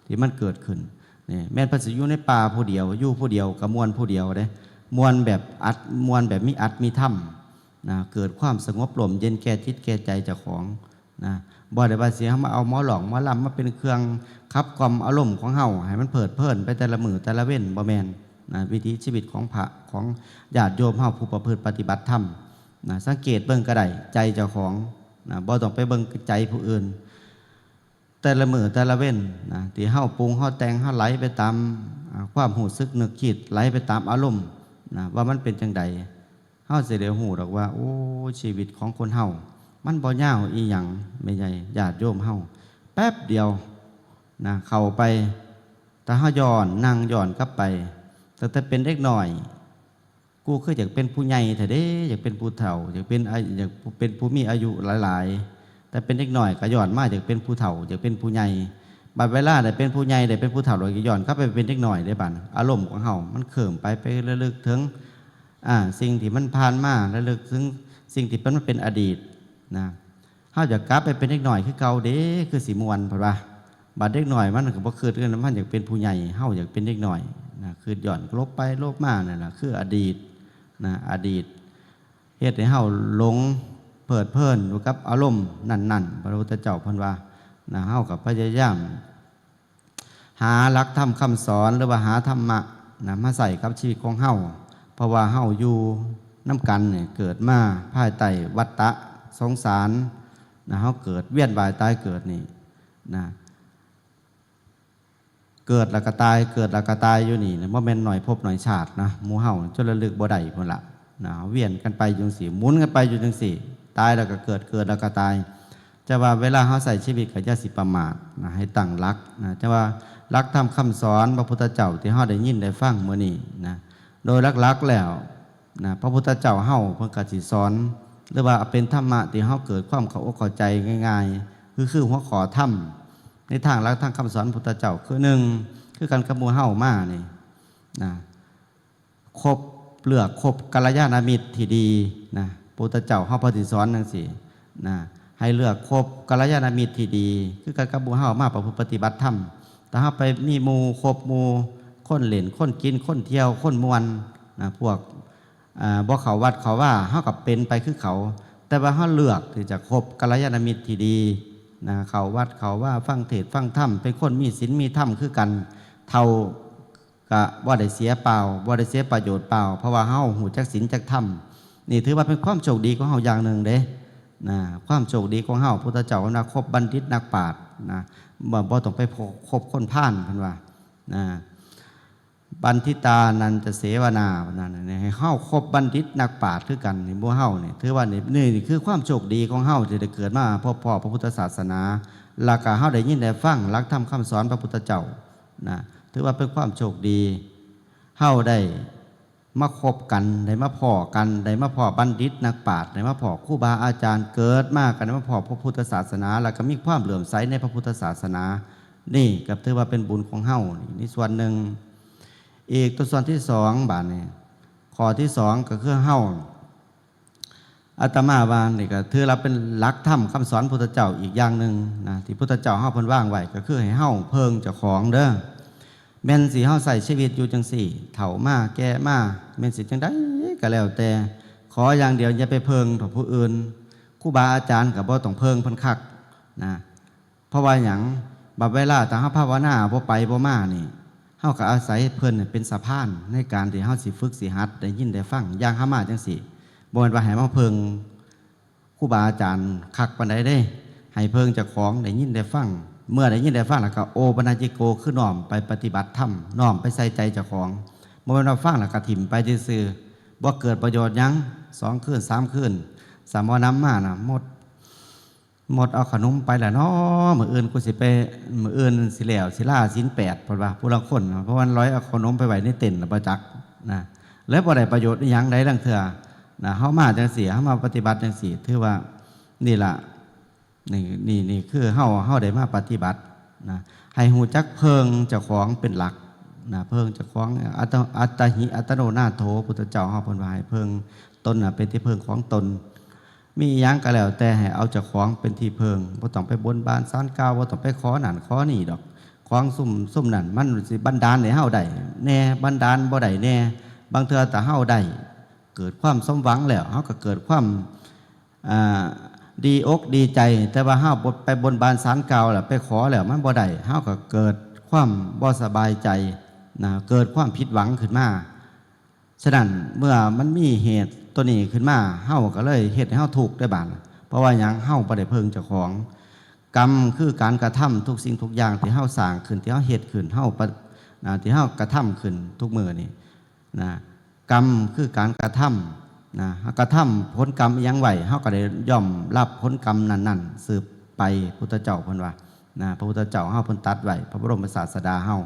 ที่มันเกิดขึ้น นี่แม่นเพิ่นสิอยู่ในป่าผู้เดียว อยู่ผู้เดียวก็ม่วนผู้เดียวเด้ ม่วนแบบอัต ม่วนแบบมีอัตมีธรรมนะ เกิดความสงบร่มเย็นแก่จิตแก่ใจเจ้าของนะ บ่ได้ว่าสิเฮามาเอาหมอร้องหมอลำมาเป็นเครื่องขับกล่อมอารมณ์ของเฮา ให้มันเพลิดเพลินไปแต่ละมื้อแต่ละเว็น บ่แม่นนะ วิถีชีวิตของพระ ของญาติโยมเฮาผู้ประพฤติปฏิบัติธรรมนะ สังเกตเบิ่งก็ได้ ใจเจ้าของนะ บ่ต้องไปเบิ่งใจผู้อื่น แต่ละมื้อแต่ละเว็นนะ ที่เฮาปรุงเฮาแต่ง เฮาไหลไปตาม อ่า ความรู้สึกนึกคิด ไหลไปตามอารมณ์นะ ว่ามันเป็นจั่งใด เฮาสิได้รู้ดอกว่า โอ้ ชีวิตของคนเฮา มันบ่ยาวอีหยัง แม่ใหญ่ ญาติโยมเฮา แป๊บเดียวนะ เข้าไป ถ้าเฮาย้อน นั่งย้อนกลับไป ตั้งแต่เป็นเด็กน้อย กูคืออยากเป็นผู้ใหญ่แท้เด้ อยากเป็นผู้เฒ่า อยากเป็นอา อยากเป็นผู้มีอายุหลายๆ แต่เป็นเด็กน้อยก็ย้อนมาอยากเป็นผู้เฒ่า อยากเป็นผู้ใหญ่ บัดเวลาได้เป็นผู้ใหญ่ ได้เป็นผู้เฒ่า แล้วก็ย้อนกลับไปเป็นเด็กน้อยเด้บัด อารมณ์ของเฮามันเคลิ้มไป ไประลึกถึง อ่า สิ่งที่มันผ่านมา ระลึกถึงสิ่งที่มันเป็นอดีตนะ เฮาอยากกลับไปเป็นเด็กน้อยคือเก่าเด้ คือสิม่วน เพิ่นว่า บัดเด็กน้อยมันก็บ่คิดกัน มันอยากเป็นผู้ใหญ่ เฮาอยากเป็นเด็กน้อยนะ คิดย้อนลบไปลบมานั่นล่ะ คืออดีตนะ อดีต เฮ็ดให้เฮาหลงเพลิดเพลินอยู่กับอารมณ์นั้นๆ พระพุทธเจ้าเพิ่นว่านะ เฮาก็พยายาม หาหลักธรรมคำสอน หรือว่าหาธรรมะนะ มาใช้กับชีวิตของเฮา เพราะว่าเฮาอยู่นำกันเนี่ย เกิดมาภายใต้วัฏฏะสงสารนะ เฮาเกิดเวียนว่ายตายเกิดนี่นะ เกิดแล้วก็ตาย เกิดแล้วก็ตายอยู่นี่นะ บ่แม่นน้อยภพน้อยชาตินะ หมู่เฮาจนระลึกบ่ได้พุ้นละนะ เวียนกันไปอยู่จั่งซี้ หมุนกันไปอยู่จั่งซี้ ตายแล้วก็เกิด เกิดแล้วก็ตาย แต่ว่าเวลาเฮาใช้ชีวิตก็อย่าสิประมาทนะ ให้ตั้งหลักนะ แต่ว่าหลักธรรมคำสอนพระพุทธเจ้าที่เฮาได้ยินได้ฟังมื้อนี้นะ โดยหลักๆแล้วนะ พระพุทธเจ้าเฮาเพิ่นก็สิสอน หรือว่าเป็นธรรมะที่เฮาเกิดความเข้าอกเข้าใจง่ายๆ คือ คือหัวข้อธรรมในทางหลักทางคำสอนพุทธเจ้า คือหนึ่ง คือกันกับหมู่เฮามานี่นะ คบ เลือกคบกัลยาณมิตรที่ดีนะ พุทธเจ้าเฮาเพิ่นสิสอนจั่งซี้นะ ให้เลือกคบกัลยาณมิตรที่ดี คือกันกับหมู่เฮามาประพฤติปฏิบัติธรรม ถ้าเฮาไปมีหมู่ คบหมู่ คนเล่น คนกิน คนเที่ยว คนม่วนนะ พวก อ่า บ่เข้าวัดเข้าวา เฮาก็เป็นไปคือเขา แต่ว่าเฮาเลือกที่จะคบกัลยาณมิตรที่ดีนะ เข้าวัดเข้าวา ฟังเทศน์ฟังธรรม เป็นคนมีศีลมีธรรมคือกัน เฒ่า ก็บ่ได้เสียเปล่า บ่ได้เสียประโยชน์เปล่า เพราะว่าเฮารู้จักศีลจักธรรม นี่ถือว่าเป็นความโชคดีของเฮาอย่างหนึ่งเด้นะ ความโชคดีของเฮา พุทธเจ้าเพิ่นว่าคบบัณฑิตนักปราชญ์นะ บ่ บ่ต้องไปคบคนพาลเพิ่นว่านะ บัณฑิตานันจะเสวนา นั่นน่ะ ให้เฮาคบบัณฑิตนักปราชญ์คือกัน นี่หมู่เฮานี่ ถือว่านี่ นี่ นี่คือความโชคดีของเฮาที่ได้เกิดมาพบพ้อพระพุทธศาสนา แล้วก็เฮาได้ยินได้ฟังหลักธรรมคำสอนพระพุทธเจ้า นะ ถือว่าเป็นความโชคดี เฮาได้มาคบกัน ได้มาพ้อกัน ได้มาพ้อบัณฑิตนักปราชญ์ ได้มาพ้อครูบาอาจารย์ เกิดมาก็ได้มาพ้อพระพุทธศาสนา แล้วก็มีความเลื่อมใสในพระพุทธศาสนา นี่ก็ถือว่าเป็นบุญของเฮา นี่ส่วนหนึ่ง อีกตัวส่วนที่สอง บาดนี้ ข้อที่สองก็คือเฮา อาตมาว่านี่ก็ถือว่าเป็นหลักธรรมคำสอนพุทธเจ้าอีกอย่างหนึ่งนะ ที่พุทธเจ้าเฮาเพิ่นวางไว้ ก็คือให้เฮาเพิ่งเจ้าของเด้อ แม่นสิเฮาใช้ชีวิตอยู่จั่งซี้ เฒ่ามาแก่มา แม่นสิจั่งใดก็แล้วแต่ ขออย่างเดียวอย่าไปเพิ่งต่อผู้อื่น ครูบาอาจารย์ก็บ่ต้องเพิ่งเพิ่นคักนะ เพราะว่าหยัง บัดเวลาถ้าเฮาภาวนาบ่ไปบ่มานี่ เฮาก็อาศัยเพิ่นเป็นสะพานในการที่เฮาสิฝึกสิหัด ได้ยินได้ฟัง อย่างเฮามาจั่งซี้ บ่แม่นว่าให้มาเพิ่งครูบาอาจารย์คักปานใดเด้ ให้เพิ่งเจ้าของได้ยินได้ฟัง เมื่อได้ยินได้ฟังแล้วก็โอปัญญิโก คือน้อมไปปฏิบัติธรรม น้อมไปใส่ใจเจ้าของ บ่แม่นว่าฟังแล้วก็ถิ่มไปซื่อๆ บ่เกิดประโยชน์หยัง สองคืนสามคืน สามบ่นำมานะ หมด หมดเอาขนมไปแล้วเนาะ มื้ออื่นกูสิไป มื้ออื่นสิแล้ว สิลาศีลแปด เพิ่นว่า ผู้ลางคนเนาะ เพราะว่าลอยเอาขนมไปไว้ในเต็นท์แล้วบ่จักนะ แล้วบ่ได้ประโยชน์อีหยังใดลางเทื่อนะ เฮามาจังซี่ เฮามาปฏิบัติจังซี่ ถือว่านี่ล่ะ นี่ นี่ นี่คือเฮา เฮาได้มาปฏิบัตินะ ให้ฮู้จักเพิ่งเจ้าของเป็นหลักนะ เพิ่งเจ้าของ อัตตะ อัตตาหิ อัตโนนาโถ พุทธเจ้าเฮาเพิ่นว่าให้เพิ่งตนน่ะ เป็นที่เพิ่งของตน มีอิหยังก็แล้วแต่ให้เอาเจ้าของเป็นที่เพิ่ง บ่ต้องไปบนบานศาลกล่าว บ่ต้องไปขอนั่นขอนี่ดอก ของซุม ซุมนั่นมันสิบันดาลให้เฮาได้แน่ บันดาลบ่ได้แน่ บางเทื่อถ้าเฮาได้ เกิดความสมหวังแล้ว เฮาก็เกิดความ อ่า ดีอกดีใจ แต่ว่าเฮาบ่ไปบนบานศาลกล่าวแล้ว ไปขอแล้วมันบ่ได้ เฮาก็เกิดความบ่สบายใจนะ เกิดความผิดหวังขึ้นมา ฉะนั้นเมื่อมันมีเหตุตัวนี้ขึ้นมา เฮาก็เลยเฮ็ดให้เฮาทุกข์ได้บาด เพราะว่าหยัง เฮาบ่ได้เพิ่งเจ้าของ กรรมคือการกระทำทุกสิ่งทุกอย่างที่เฮาสร้างขึ้น ที่เฮาเฮ็ดขึ้น เฮาปะ อ่า ที่เฮากระทำขึ้นทุกมื้อนี่นะ กรรมคือการกระทำนะ กระทำผลกรรมอิหยังไว้ เฮาก็ได้ย่อมรับผลกรรมนั้นๆ สืบไป พุทธเจ้าเพิ่นว่านะ พระพุทธเจ้าเฮาเพิ่นตรัสไว้ พระบรมศาสดาเฮา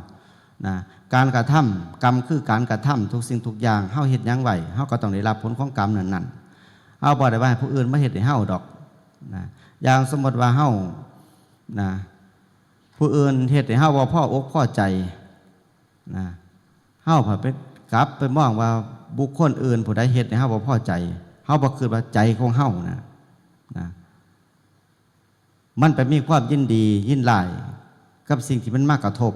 นะ การกระทำ กรรมคือการกระทำทุกสิ่งทุกอย่าง เฮาเฮ็ดหยังไว้ เฮาก็ต้องได้รับผลของกรรมนั้นๆ เฮาบ่ได้ว่าให้ผู้อื่นมาเฮ็ดให้เฮาดอกนะ อย่างสมมติว่าเฮานะ ผู้อื่นเฮ็ดให้เฮาบ่พออกพอใจนะ เฮาผัดไปกลับไปมองว่าบุคคลอื่นผู้ใดเฮ็ดให้เฮาบ่พอใจ เฮาบ่คิดว่าใจของเฮานะ นะ มันไปมีความยินดียินร้ายกับสิ่งที่มันมากระทบ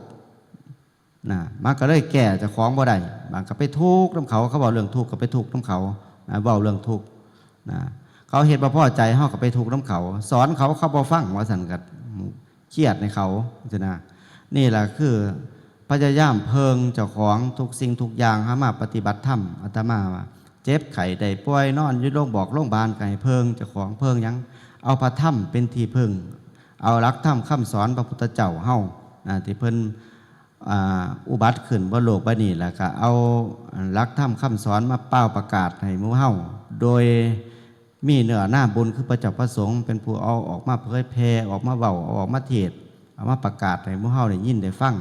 นะ มันก็เลยแก้เจ้าของบ่ได้ บางก็ไปทุกข์นำเขา เขาเว้าเรื่องทุกข์ก็ไปทุกข์นำเขานะ เว้าเรื่องทุกข์นะ เขาเฮ็ดบ่พอใจ เฮาก็ไปทุกข์นำเขา สอนเขา เขาบ่ฟัง ว่าซั่นก็เครียดในเขาจังซี้นะ นี่ล่ะคือพยายามเพิ่งเจ้าของทุกสิ่งทุกอย่าง หามาปฏิบัติธรรม อาตมาว่า เจ็บไข้ได้ป่วยนอนอยู่โรงบอกโรงพยาบาลก็ให้เพิ่งเจ้าของ เพิ่งหยัง เอาพระธรรมเป็นที่พึ่ง เอาหลักธรรมคำสอนพระพุทธเจ้าเฮานะ ที่เพิ่น อ่า อุบัติขึ้นบนโลกใบนี้ แล้วก็เอาหลักธรรมคำสอนมาเป่าประกาศให้หมู่เฮา โดยมีเนื้อนาบุญคือพระเจ้าพระสงฆ์เป็นผู้เอาออกมาเผยแผ่ ออกมาเว้า เอาออกมาเทศน์ เอามาประกาศให้หมู่เฮาได้ยินได้ฟัง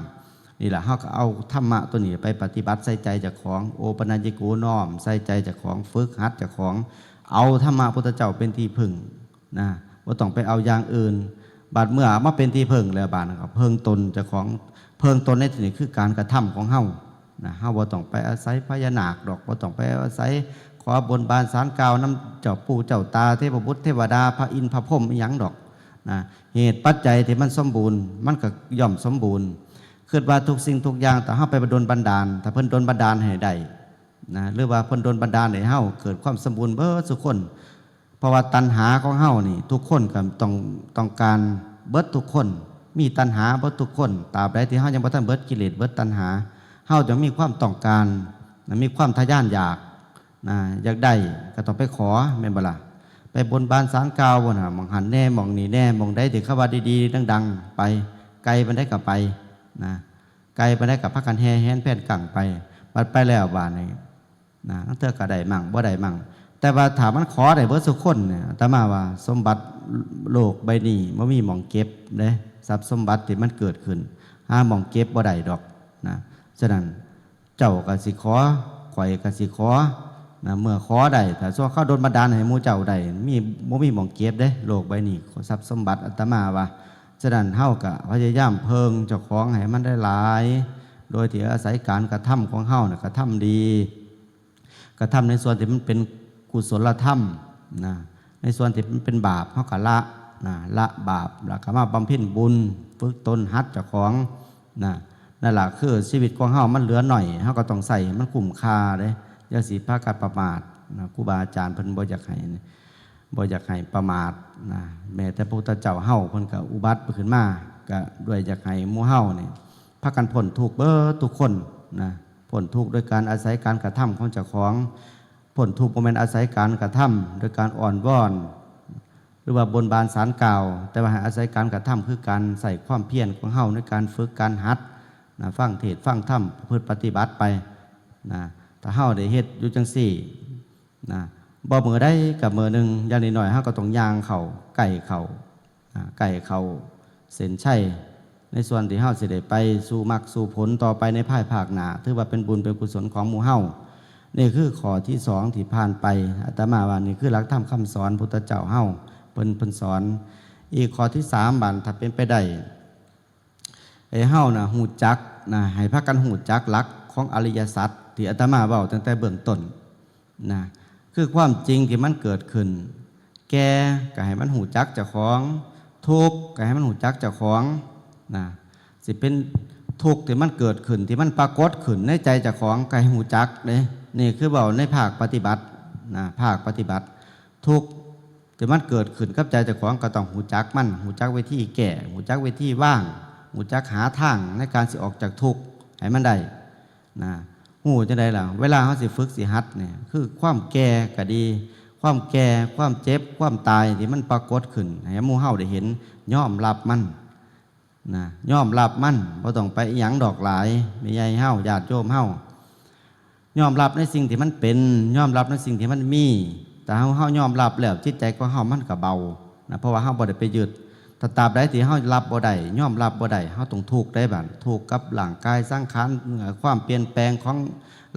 นี่ล่ะ เฮาก็เอาธรรมะตัวนี้ไปปฏิบัติใส่ใจเจ้าของ โอปัญญิโก น้อมใส่ใจเจ้าของ ฝึกหัดเจ้าของ เอาธรรมะพุทธเจ้าเป็นที่พึ่งนะ บ่ต้องไปเอาอย่างอื่น บัดเมื่อเอามาเป็นที่พึ่งแล้ว บาดนั้นก็เพิ่งตนเจ้าของ เพิ่งตนในที่นี้คือการกระทำของเฮานะ เฮาบ่ต้องไปอาศัยพญานาคดอก บ่ต้องไปอาศัยขอบนบานศาลกล่าวนำเจ้าปู่เจ้าตา เทพบุตรเทวดา พระอินทร์พระพรหมอิหยังดอกนะ เหตุปัจจัยที่มันสมบูรณ์ มันก็ย่อมสมบูรณ์ คิดว่าทุกสิ่งทุกอย่าง ถ้าเฮาไปดลบันดาล ถ้าเพิ่นดลบันดาลให้ได้นะ หรือว่าเพิ่นดลบันดาลให้เฮาเกิดความสมบูรณ์เบิดทุกคน เพราะว่าตัณหาของเฮานี่ ทุกคนก็ต้อง ต้องการเบิดทุกคน มีตัณหาเบิดทุกคน ตราบใดที่เฮายังบ่ทันเบิดกิเลส เบิดตัณหา เฮาจะมีความต้องการนะ มีความทะยานอยากนะ อยากได้ก็ต้องไปขอ แม่นบ่ล่ะ ไปบนบานศาลกล่าวบ่น่ะ หม่องหั้นแน่ หม่องนี่แน่ หม่องใดที่เขาว่าดีๆ ดังๆ ไป ไกลปานใดก็ไปนะ ไกลปานใดก็พากันแห่แหนแผ่นกั้งไป บัดไปแล้วบาดนี้นะ ลางเทื่อก็ได้มั่ง บ่ได้มั่ง แต่ว่าถ้ามันขอได้เบิดทุกคนเนี่ย อาตมาว่าสมบัติโลกใบนี้บ่มีหม่องเก็บเด้ ทรัพย์สมบัติที่มันเกิดขึ้น หาหม่องเก็บบ่ได้ดอกนะ ฉะนั้น เจ้าก็สิขอ ข้อยก็สิขอนะ เมื่อขอได้ ถ้าซั่วเขาดลบันดาลให้หมู่เจ้าได้ มี บ่มีหม่องเก็บเด้ โลกใบนี้ ทรัพย์สมบัติ อาตมาว่า ฉะนั้นเฮาก็พยายามเพิ่งเจ้าของให้มันได้หลาย โดยที่อาศัยการกระทำของเฮาน่ะ กระทำดี กระทำในส่วนที่มันเป็นกุศลธรรมนะ ในส่วนที่มันเป็นบาปเฮาก็ละนะ ละบาป แล้วก็มาบำเพ็ญบุญ ฝึกตน หัดเจ้าของนะ นั่นล่ะคือชีวิตของเฮามันเหลือหน่อย เฮาก็ต้องใช้ให้มันคุ้มค่าเด้ อย่าสิพากันประมาทนะ ครูบาอาจารย์เพิ่นบ่อยากให้ บ่อยากให้ประมาทนะ แม้แต่พระพุทธเจ้าเฮาเพิ่นก็อุบัติขึ้นมา ก็ด้วยอยากให้หมู่เฮานี่พากันพ้นทุกข์เบิดทุกคนนะ พ้นทุกข์โดยการอาศัยการกระทำของเจ้าของ พ้นทุกข์บ่แม่นอาศัยการกระทำโดยการอ้อนวอน รือว่าบนบานศาลกล่าว แต่ว่าให้อาศัยการกระทำคือการใส่ความเพียรของเฮาในการฝึกการหัดนะ ฟังเทศน์ฟังธรรม ประพฤติปฏิบัติไปนะ ถ้าเฮาได้เฮ็ดอยู่จังซี่นะ บ่มื้อใดก็มื้อหนึ่ง อย่างน้อยๆเฮาก็ต้องย่างเข้าใกล้เข้านะ ใกล้เข้าเส้นชัย ในส่วนที่เฮาสิได้ไปสู่มรรคสู่ผลต่อไปในภายภาคหน้า ถือว่าเป็นบุญเป็นกุศลของหมู่เฮา นี่คือข้อที่สองที่ผ่านไป อาตมาว่านี่คือหลักธรรมคำสอนพุทธเจ้าเฮา เพิ่น เพิ่นสอน อีกข้อที่สาม บาดถ้าเป็นไปได้ ให้เฮานะฮู้จักนะ ให้พากันฮู้จักหลักของอริยสัจที่อาตมาเว้าตั้งแต่เบื้องต้นนะ คือความจริงที่มันเกิดขึ้น แก่ก็ให้มันฮู้จักเจ้าของ ทุกข์ก็ให้มันฮู้จักเจ้าของนะ สิเป็นทุกข์ที่มันเกิดขึ้น ที่มันปรากฏขึ้นในใจเจ้าของก็ให้ฮู้จักเด้ นี่คือเว้าในภาคปฏิบัตินะ ภาคปฏิบัติ ทุกข์ที่มันเกิดขึ้นกับใจเจ้าของก็ต้องฮู้จักมัน ฮู้จักวิธีแก้ ฮู้จักวิธีวาง ฮู้จักหาทางในการสิออกจากทุกข์ให้มันได้นะ ฮู้จั่งใดล่ะ เวลาเฮาสิฝึกสิหัดเนี่ย คือความแก่ก็ดี ความแก่ ความเจ็บ ความตายที่มันปรากฏขึ้น ให้หมู่เฮาได้เห็น ยอมรับมันนะ ยอมรับมัน บ่ต้องไปอิหยังดอกหลาย แม่ใหญ่เฮา ญาติโยมเฮา ยอมรับในสิ่งที่มันเป็น ยอมรับในสิ่งที่มันมี ถ้าเฮา เฮายอมรับแล้ว จิตใจของเฮามันก็เบานะ เพราะว่าเฮาบ่ได้ไปยึด ถ้าตราบใดที่เฮารับบ่ได้ ยอมรับบ่ได้ เฮาต้องทุกข์ได้บัด ทุกข์กับร่างกายสังขาร เอ่อ ความเปลี่ยนแปลงของ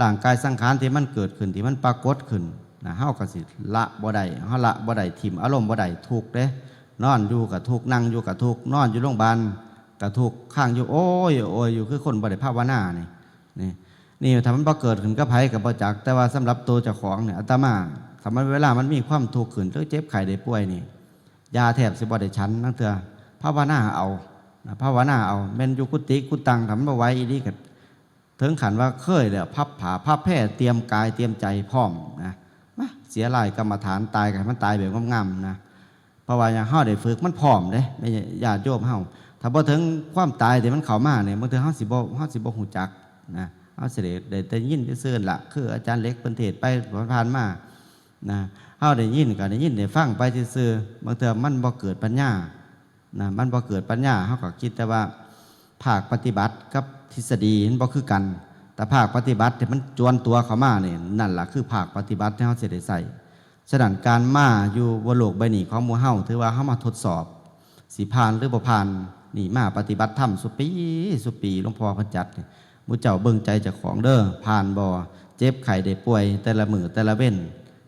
ร่างกายสังขารที่มันเกิดขึ้น ที่มันปรากฏขึ้นนะ เฮาก็สิละบ่ได้ เฮาละบ่ได้ ถิ่มอารมณ์บ่ได้ ทุกข์เด้ นอนอยู่ก็ทุกข์ นั่งอยู่ก็ทุกข์ นอนอยู่โรงพยาบาลก็ทุกข์ ค้างอยู่ โอ้ย โอ้ยอยู่ คือคนบ่ได้ภาวนานี่ นี่ นี่ถ้ามันบ่เกิดขึ้นกับไผก็บ่จัก แต่ว่าสำหรับตัวเจ้าของเนี่ย อาตมา ถ้ามัน เวลามันมีความทุกข์ขึ้น หรือเจ็บไข้ได้ป่วยนี่ ยาแทบสิบ่ได้ฉันลางเทื่อ ภาวนาเอานะ ภาวนาเอา แม่นอยู่กุฏิกุฏิตัง ถ้ามันบ่ไหวอีหลีก็ ถึงขั้นว่าเคยแล้ว พับผ้าพับแพร เตรียมกายเตรียมใจพร้อมนะ มา เสียหลายกรรมฐาน ตายก็ให้มันตายแบบงามๆนะ เพราะว่าหยัง เฮาได้ฝึกมันพร้อมเด้ แม่ญาติโยมเฮา ถ้าบ่ถึงความตายที่มันเข้ามาเนี่ย บางเทื่อเฮาสิบ่ เฮาสิบ่ฮู้จักนะ เฮาสิได้ ได้ ได้ยินซื่อๆล่ะ คืออาจารย์เล็กเพิ่นเทศน์ไปผ่านๆมานะ เฮาได้ยินก็ได้ยินได้ฟังไปซื่อๆ บางเทื่อมันบ่เกิดปัญญานะ มันบ่เกิดปัญญา เฮาก็คิดแต่ว่าภาคปฏิบัติกับทฤษฎีมันบ่คือกัน แต่ภาคปฏิบัติที่มันจวนตัวเข้ามาเนี่ย นั่นล่ะคือภาคปฏิบัติที่เฮาสิได้ใช้ ฉะนั้นการมาอยู่บนโลกใบนี้ของหมู่เฮา ถือว่าเฮามาทดสอบ สิผ่านหรือบ่ผ่าน นี่มาปฏิบัติธรรมซุปีซุปี หลวงพ่อเพิ่นจัดนี่ หมู่เจ้าเบิ่งใจเจ้าของเด้อ ผ่านบ่ เจ็บไข้ได้ป่วย แต่ละมื้อแต่ละเว็น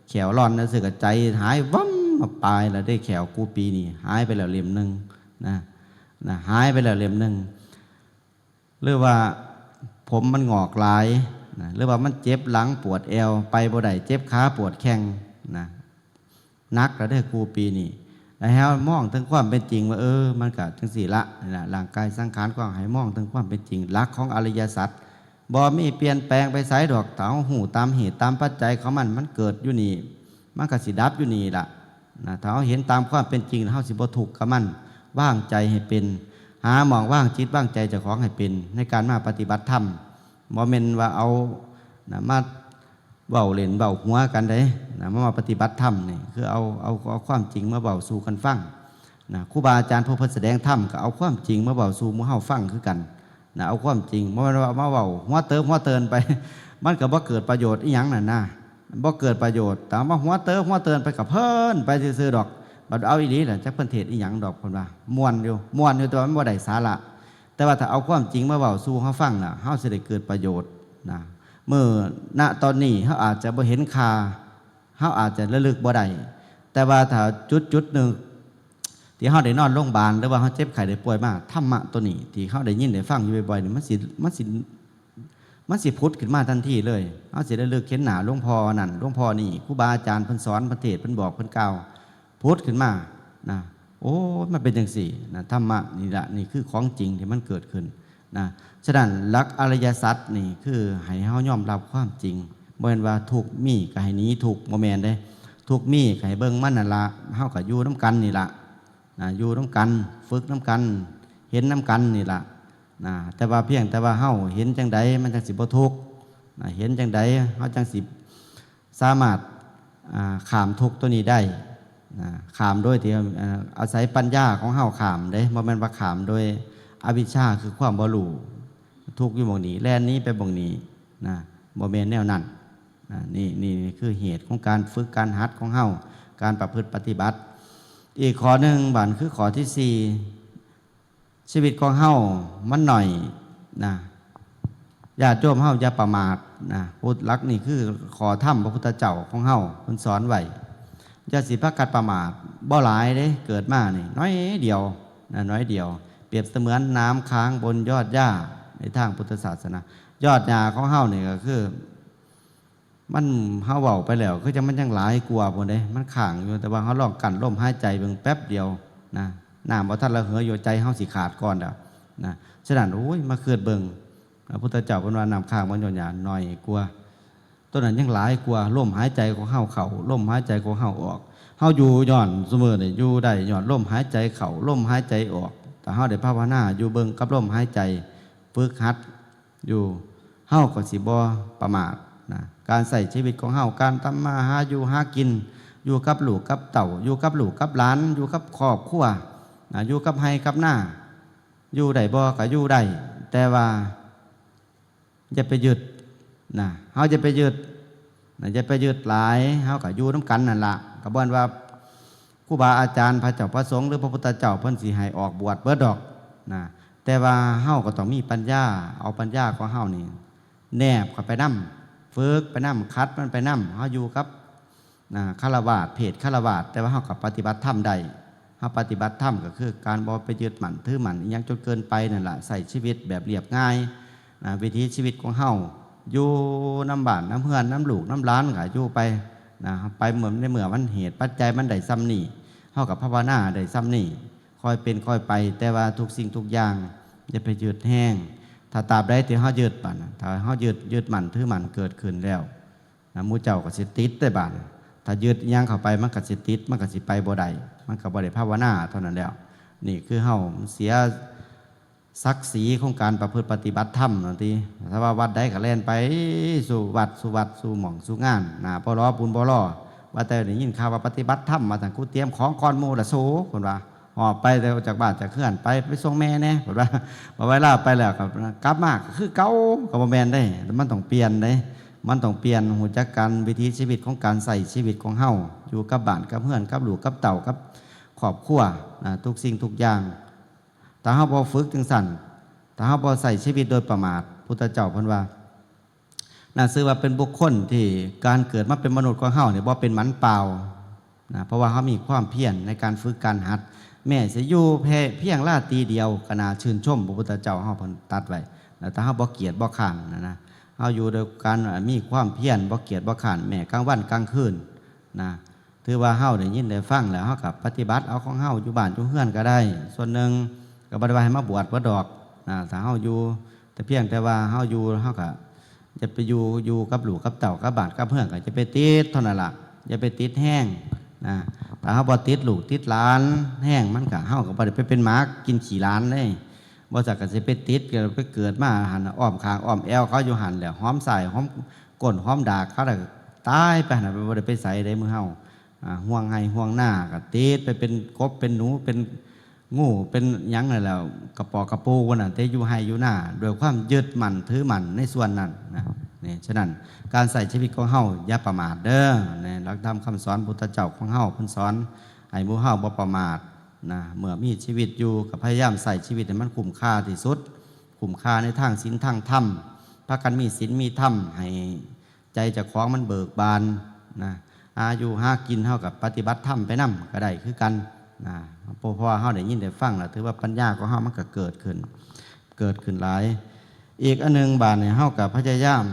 แข้วร้อนจั่งซี้ก็ใจหายวั่ม มาปายแล้วเด้ แข้วกูปีนี่ หายไปแล้วเล่มหนึ่งนะ นะ หายไปแล้วเล่มหนึ่ง หรือว่าผมมันงอกหลายนะ หรือว่ามันเจ็บหลังปวดแอว ไปบ่ได้ เจ็บขาปวดแข้งนะ หนักแล้วเด้อกูปีนี้ แล้วให้เฮามองถึงความเป็นจริงว่า เออ มันก็จั่งซี้ละ นี่ล่ะ ร่างกายสังขารของ ให้มองถึงความเป็นจริง หลักของอริยสัจ บ่มีเปลี่ยนแปลงไปไสดอก ถ้าเฮาฮู้ตามเหตุตามปัจจัยของมัน มันเกิดอยู่นี่ มันก็สิดับอยู่นี่ล่ะนะ ถ้าเฮาเห็นตามความเป็นจริง เฮาสิบ่ทุกข์กับมัน วางใจให้เป็น หาหม่องวางจิตวางใจเจ้าของให้เป็น ในการมาปฏิบัติธรรม บ่แม่นว่าเอานะ มาเว้าเล่นเว้าหัวกันเด้นะ มา มาปฏิบัติธรรมนี่ คือเอา เอา เอาความจริงมาเว้าสู่กันฟังนะ ครูบาอาจารย์ผู้เพิ่นแสดงธรรมก็เอาความจริงมาเว้าสู่หมู่เฮาฟังคือกันนะ เอาความจริง บ่แม่นว่ามาเว้าหัวเติบหัวเตินไป มันก็บ่เกิดประโยชน์อิหยังนั่นนะ บ่เกิดประโยชน์ แต่มาหัวเติบหัวเตินไปก็เพลินไปซื่อๆดอก บัดเอาอีหลีล่ะ จักเพิ่นเทศน์อิหยังดอก เพิ่นว่าม่วนอยู่ ม่วนอยู่ แต่ว่ามันบ่ได้สาระ แต่ว่าถ้าเอาความจริงมาเว้าสู่เฮาฟังน่ะ เฮาสิได้เกิดประโยชน์นะ มื้อ ณ ตอนนี้เฮาอาจจะบ่เห็นค่า เฮาอาจจะระลึกบ่ได้ แต่ว่าถ้าจุดจุดหนึ่ง ที่เฮาได้นอนโรงพยาบาล หรือว่าเฮาเจ็บไข้ได้ป่วยมา ธรรมะตัวนี้ที่เฮาได้ยินได้ฟังอยู่บ่อยๆนี่ มันสิ มันสิ มันสิผุดขึ้นมาทันทีเลย เฮาสิระลึกเห็นหน้าหลวงพ่อนั่น หลวงพ่อนี่ ครูบาอาจารย์เพิ่นสอน เพิ่นเทศน์ เพิ่นบอก เพิ่นกล่าว ผุดขึ้นมานะ โอ้ มันเป็นจั่งซี้นะ ธรรมะนี่ล่ะ นี่คือของจริงที่มันเกิดขึ้นนะ ฉะนั้นหลักอริยสัจนี่คือให้เฮายอมรับความจริง บ่แม่นว่าทุกข์มีก็ให้หนีทุกข์ บ่แม่นเด้ ทุกข์มีก็ให้เบิ่งมันนั่นล่ะ เฮาก็อยู่นำกันนี่ล่ะนะ อยู่นำกัน ฝึกนำกัน เห็นนำกันนี่ล่ะนะ แต่ว่าเพียงแต่ว่าเฮาเห็นจั่งใดมันจั่งสิบ่ทุกข์นะ เห็นจั่งใดเฮาจั่งสิ สามารถ อ่า ข้ามทุกข์ตัวนี้ได้ นะ ข้ามโดยที่ เอ่อ อาศัยปัญญาของเฮาข้ามเด้ บ่แม่นว่าข้ามโดยอวิชชา คือความบ่รู้ ทุกข์อยู่หม่องนี้ แล่นหนีไปหม่องนี้นะ บ่แม่นแนวนั้นนะ นี่ นี่ นี่คือเหตุของการฝึกการหัดของเฮา การประพฤติปฏิบัติ อีกข้อหนึ่งบาดคือข้อที่สี่ ชีวิตของเฮามันน้อยนะ ญาติโยมเฮาอย่าประมาทนะ พุทธหลักนี่คือข้อธรรมพระพุทธเจ้าของเฮาเพิ่นสอนไว้ อย่าสิพากันประมาท บ่หลายเด้ เกิดมานี่น้อยเดียวนะ น้อยเดียว เปรียบเสมือนน้ำค้างบนยอดหญ้าในทางพุทธศาสนา ยอดหญ้าของเฮานี่ก็คือ มัน เฮาเว้าไปแล้ว คือจั่งมันยังหลายกว่าพู้นเด้ มันค้างอยู่ แต่ว่าเฮาลองกั้นลมหายใจเบิ่งแป๊บเดียวนะ น้ำบ่ทันระเหยอยู่ ใจเฮาสิขาดก่อนแล้วนะ ฉะนั้น โอ้ย มาคิดเบิ่ง พระพุทธเจ้าเพิ่นว่าน้ำค้างบนยอดหญ้าน้อยกว่า ตัวนั้นยังหลายกว่า ลมหายใจของเฮาเข้า ลมหายใจของเฮาออก เฮาอยู่ย้อนซุมื้อนี่ อยู่ได้ย้อนลมหายใจเข้า ลมหายใจออก ถ้าเฮาได้ภาวนาอยู่เบิ่งกับลมหายใจ ฝึกหัด อยู่ เฮาก็สิบ่ประมาทนะ การใช้ชีวิตของเฮา การทำมาหาอยู่หากิน อยู่กับลูกกับเต้า อยู่กับลูกกับหลาน อยู่กับครอบครัวนะ อยู่กับไร่กับนา อยู่ได้บ่ก็อยู่ได้ แต่ว่าอย่าไปยึดนะ เฮาอย่าไปยึดนะ อย่าไปยึดหลาย เฮาก็อยู่นำกันนั่นล่ะ ก็บ่แม่นว่า ครูบาอาจารย์ พระเจ้าพระสงฆ์ หรือพระพุทธเจ้า เพิ่นสิให้ออกบวชเบิดดอกนะ แต่ว่าเฮาก็ต้องมีปัญญา เอาปัญญาของเฮานี่แนบเข้าไปนำ ฝึกไปนำ ขัดมันไปนำ เฮาอยู่กับนะ ฆราวาส เพศฆราวาส แต่ว่าเฮาก็ปฏิบัติธรรมได้ เฮาปฏิบัติธรรมก็คือการบ่ไปยึดมั่นถือมั่นอิหยังจนเกินไปนั่นล่ะ ใช้ชีวิตแบบเรียบง่าย นะ วิถีชีวิตของเฮา อยู่นำบ้านนำเฮือนนำลูกนำหลานก็อยู่ไปนะ ไปเมื่อ ในเมื่อมันเหตุปัจจัยมันได้ส่ำนี้ เฮาก็ภาวนาได้ส่ำนี้ ค่อยเป็นค่อยไป แต่ว่าทุกสิ่งทุกอย่างอย่าไปยึดแฮง ถ้าตราบใดที่เฮายึดบาดน่ะ ถ้าเฮายึด ยึดมั่นถือมั่นเกิดขึ้นแล้วนะ หมู่เจ้าก็สิติดได้บาดน่ะ ถ้ายึดอิหยังเข้าไปมันก็สิติด มันก็สิไปบ่ได้ มันก็บ่ได้ภาวนาเท่านั้นแล้ว นี่คือเฮาเสีย ศักดิ์ศรีของการประพฤติปฏิบัติธรรมนั่นติ ถ้าว่าวัดใดก็แล่นไปสู่วัดสู่วัดสู่หม่องสู่งาน หน้าปลอปูนปลอ ว่าแต่ได้ยินข่าวว่าปฏิบัติธรรม ว่าซั่น กูเตรียมของก่อนหมู่ละสู เพิ่นว่า หอบไปแต่จากบ้านจากเฮือนไป ไปส่งแม่แหน่ เพิ่นว่า พอเวลาไปแล้วก็กลับมาก็คือเก่า ก็บ่แม่นเด้ มันต้องเปลี่ยนเด้ มันต้องเปลี่ยน รู้จักการวิถีชีวิตของการใช้ชีวิตของเฮา อยู่กับบ้านกับเฮือน กับลูกกับเต้า กับครอบครัวนะ ทุกสิ่งทุกอย่าง ถ้าเฮาบ่ฝึกจั่งซั้น ถ้าเฮาบ่ใช้ชีวิตโดยประมาท พุทธเจ้าเพิ่นว่า นั่นชื่อว่าเป็นบุคคลที่การเกิดมาเป็นมนุษย์ของเฮานี่บ่เป็นหมันเปล่านะ เพราะว่าเฮามีความเพียรในการฝึกการหัด แม้สิอยู่แค่เพียงราตรีเดียวก็น่าชื่นชม พระพุทธเจ้าเฮาเพิ่นตรัสไว้นะ ถ้าเฮาบ่เกียจบ่คร้านนะนะ เฮาอยู่โดยการมีความเพียร บ่เกียจบ่คร้าน แม้กลางวันกลางคืนนะ ถือว่าเฮาได้ยินได้ฟังแล้ว เฮาก็ปฏิบัติเอาของเฮา อยู่บ้านอยู่เฮือนก็ได้ ส่วนหนึ่งก็บ่ได้ว่าให้มาบวชเบิดดอกนะ ถ้าเฮาอยู่ แต่เพียงแต่ว่าเฮาอยู่ เฮาก็อย่าไปอยู่ อยู่กับลูกกับเต้า กับบ้านกับเฮือน ก็อย่าไปติดเท่านั้นล่ะ อย่าไปติดแฮงนะ ถ้าเฮาบ่ติดลูกติดหลานแฮง มันก็ เฮาก็บ่ได้ไปเป็นหมากินขี้หลานเด้ บ่ซั้นก็สิไปติด ก็ไปเกิดมาหั่นน่ะ อ้อมข้างอ้อมแอวเขาอยู่หั่นแหละ หอมซ้ายหอมก้นหอมดากเขา แล้วก็ตายไปหั่นน่ะ บ่ได้ไปไสเด้หมู่เฮา อ่า ห่วงไร่ห่วงนาก็ติดไปเป็นกบเป็นหนูเป็นงูเป็นหยังนั่นแหละ กะปอกะปูนั่นน่ะ แต่อยู่ไร่อยู่นา ด้วยความยึดมั่นถือมั่นในส่วนนั้นนะ นี่ ฉะนั้นการใช้ชีวิตของเฮาอย่าประมาทเด้อ ในหลักธรรมคำสอนพุทธเจ้าของเฮา เพิ่นสอนให้หมู่เฮาบ่ประมาทนะ เมื่อมีชีวิตอยู่ก็พยายามใช้ชีวิตให้มันคุ้มค่าที่สุด คุ้มค่าในทางศีลทางธรรม พากันมีศีลมีธรรม ให้ใจเจ้าของมันเบิกบานนะ หาอยู่หากิน เฮาก็ปฏิบัติธรรมไปนำก็ได้คือกันนะ เพราะ เพราะว่าเฮาได้ยินได้ฟังแล้ว ถือว่าปัญญาของเฮามันก็เกิดขึ้น เกิดขึ้นหลาย อีกอันหนึ่งบาดนี้ เฮาก็พยายาม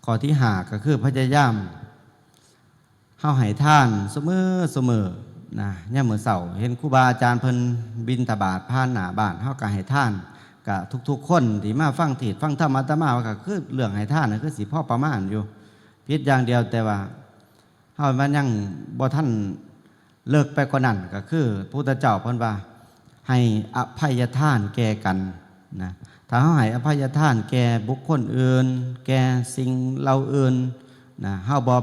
ข้อที่ห้าก็คือพยายาม เฮาให้ทานซุมื้อซุมื้อนะ ยามมื้อเช้าเห็นครูบาอาจารย์เพิ่นบิณฑบาตผ่านหน้าบ้าน เฮาก็ให้ทาน ก็ทุกๆคนที่มาฟังเทศน์ฟังธรรมอาตมา ก็คือเรื่องให้ทานน่ะคือสิพอประมาณอยู่ ผิดอย่างเดียวแต่ว่าเฮามันยังบ่ทันเลิกไปกว่านั้น ก็คือพระพุทธเจ้าเพิ่นว่า ให้อภัยทานแก่กันนะ ถ้าเฮาให้อภัยทานแก่บุคคลอื่น แก่สิ่งเหล่าอื่นนะ เฮาบ่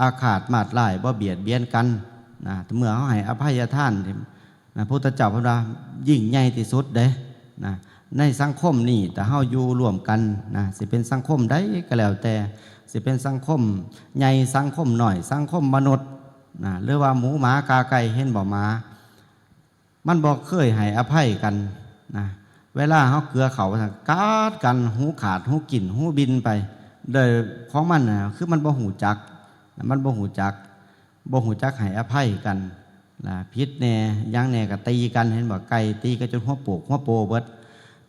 อาฆาตมาดร้าย บ่เบียดเบียนกัน นะ เมื่อเฮาให้อภัยทานนี่นะ พุทธเจ้าเพิ่นว่ายิ่งใหญ่ที่สุดเด้นะ ในสังคมนี้ ถ้าเฮาอยู่ร่วมกันนะ สิเป็นสังคมใดก็แล้วแต่ สิเป็นสังคมใหญ่ สังคมน้อย สังคมมนุษย์นะ หรือว่าหมูหมากาไก่ เห็นบ่ หมา มันบ่เคยให้อภัยกันนะ เวลาเฮาเกือเขาว่าซั่น กัดกัน หูขาด หูกิน หูบินไป โดยของมันน่ะ คือมันบ่ฮู้จัก มันบ่ฮู้จัก บ่ฮู้จักให้อภัยกันนะ ผิดแหน่ หยังแหน่ก็ตีกัน เห็นบ่ ไก่ตีกันจนหัวโปกหัวโปเบิด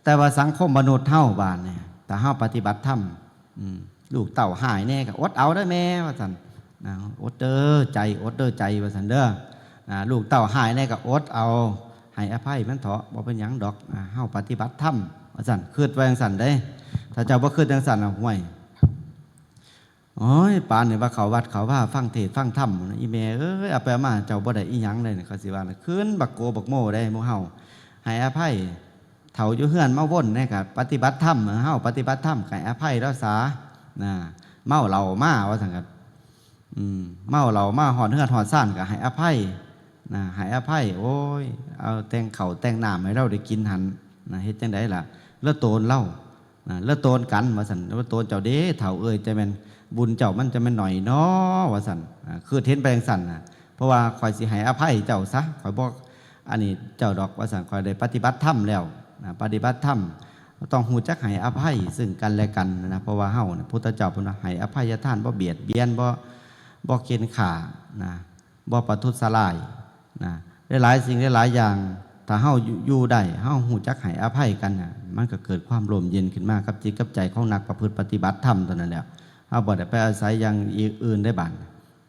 แต่ว่าสังคมมนุษย์เฮาบาดนี่ ถ้าเฮาปฏิบัติธรรม อืม ลูกเต้าฮ้ายแหน่ก็อดเอาเด้อแม่ ว่าซั่นนะ อดเด้อใจ อดเด้อใจ ว่าซั่นเด้อนะ ลูกเต้าฮ้ายแหน่ก็อดเอา ให้อภัยมันเถาะ บ่เป็นหยังดอกนะ เฮาปฏิบัติธรรม ว่าซั่น คิดว่าจั่งซั่นเด้ ถ้าเจ้าบ่คิดจั่งซั่นน่ะ ห่วย โอ้ย ปานนี่ว่าเข้าวัดเข้าวา ฟังเทศน์ฟังธรรมนะ อีแม่เอ้ย เอาไปเอามาเจ้าบ่ได้อีหยังเลย เขาสิว่านะ คืนบักโกบักโมได้หมู่เฮา ให้อภัย เฒ่าอยู่เฮือนมาวนแหน่ก็ปฏิบัติธรรม เฮาปฏิบัติธรรม ให้อภัยลาวซานะ เมาเหล้ามาว่าซั่นก็ อืม เมาเหล้ามาฮอดเฮือนฮอดซานก็ให้อภัยนะ ให้อภัย โอ้ย เอาแต่งข้าวแต่งน้ำให้ลาวได้กินหั่นนะ เฮ็ดจั่งใดล่ะ เหลือโตนลาวนะ เหลือโตนกัน ว่าซั่น เหลือโตนเจ้าเด้ เฒ่าเอ้ย จั่งแม่นบุญเจ้ามันจั่งแม่นน้อยน้อ ว่าซั่น อ่า คือเห็นไปจั่งซั่นน่ะ เพราะว่าข้อยสิให้อภัยเจ้าซะ ข้อยบ่อันนี้เจ้าดอก ว่าซั่น ข้อยได้ปฏิบัติธรรมแล้วนะ ปฏิบัติธรรม ต้องฮู้จักให้อภัยซึ่งกันและกันนะ เพราะว่าเฮาน่ะ พุทธเจ้าเพิ่นว่าให้อภัยทาน บ่เบียดเบียน บ่ บ่เข่นฆ่านะ บ่ประทุษร้ายนะ หลายๆสิ่งหลายๆอย่าง ถ้าเฮาอยู่ อยู่ได้ เฮาฮู้จักให้อภัยกันน่ะ มันก็เกิดความร่มเย็นขึ้นมากับจิตกับใจของนักประพฤติปฏิบัติธรรมเท่านั้นแหละ เฮาบ่ได้ไปอาศัยอย่างอื่นได้บาด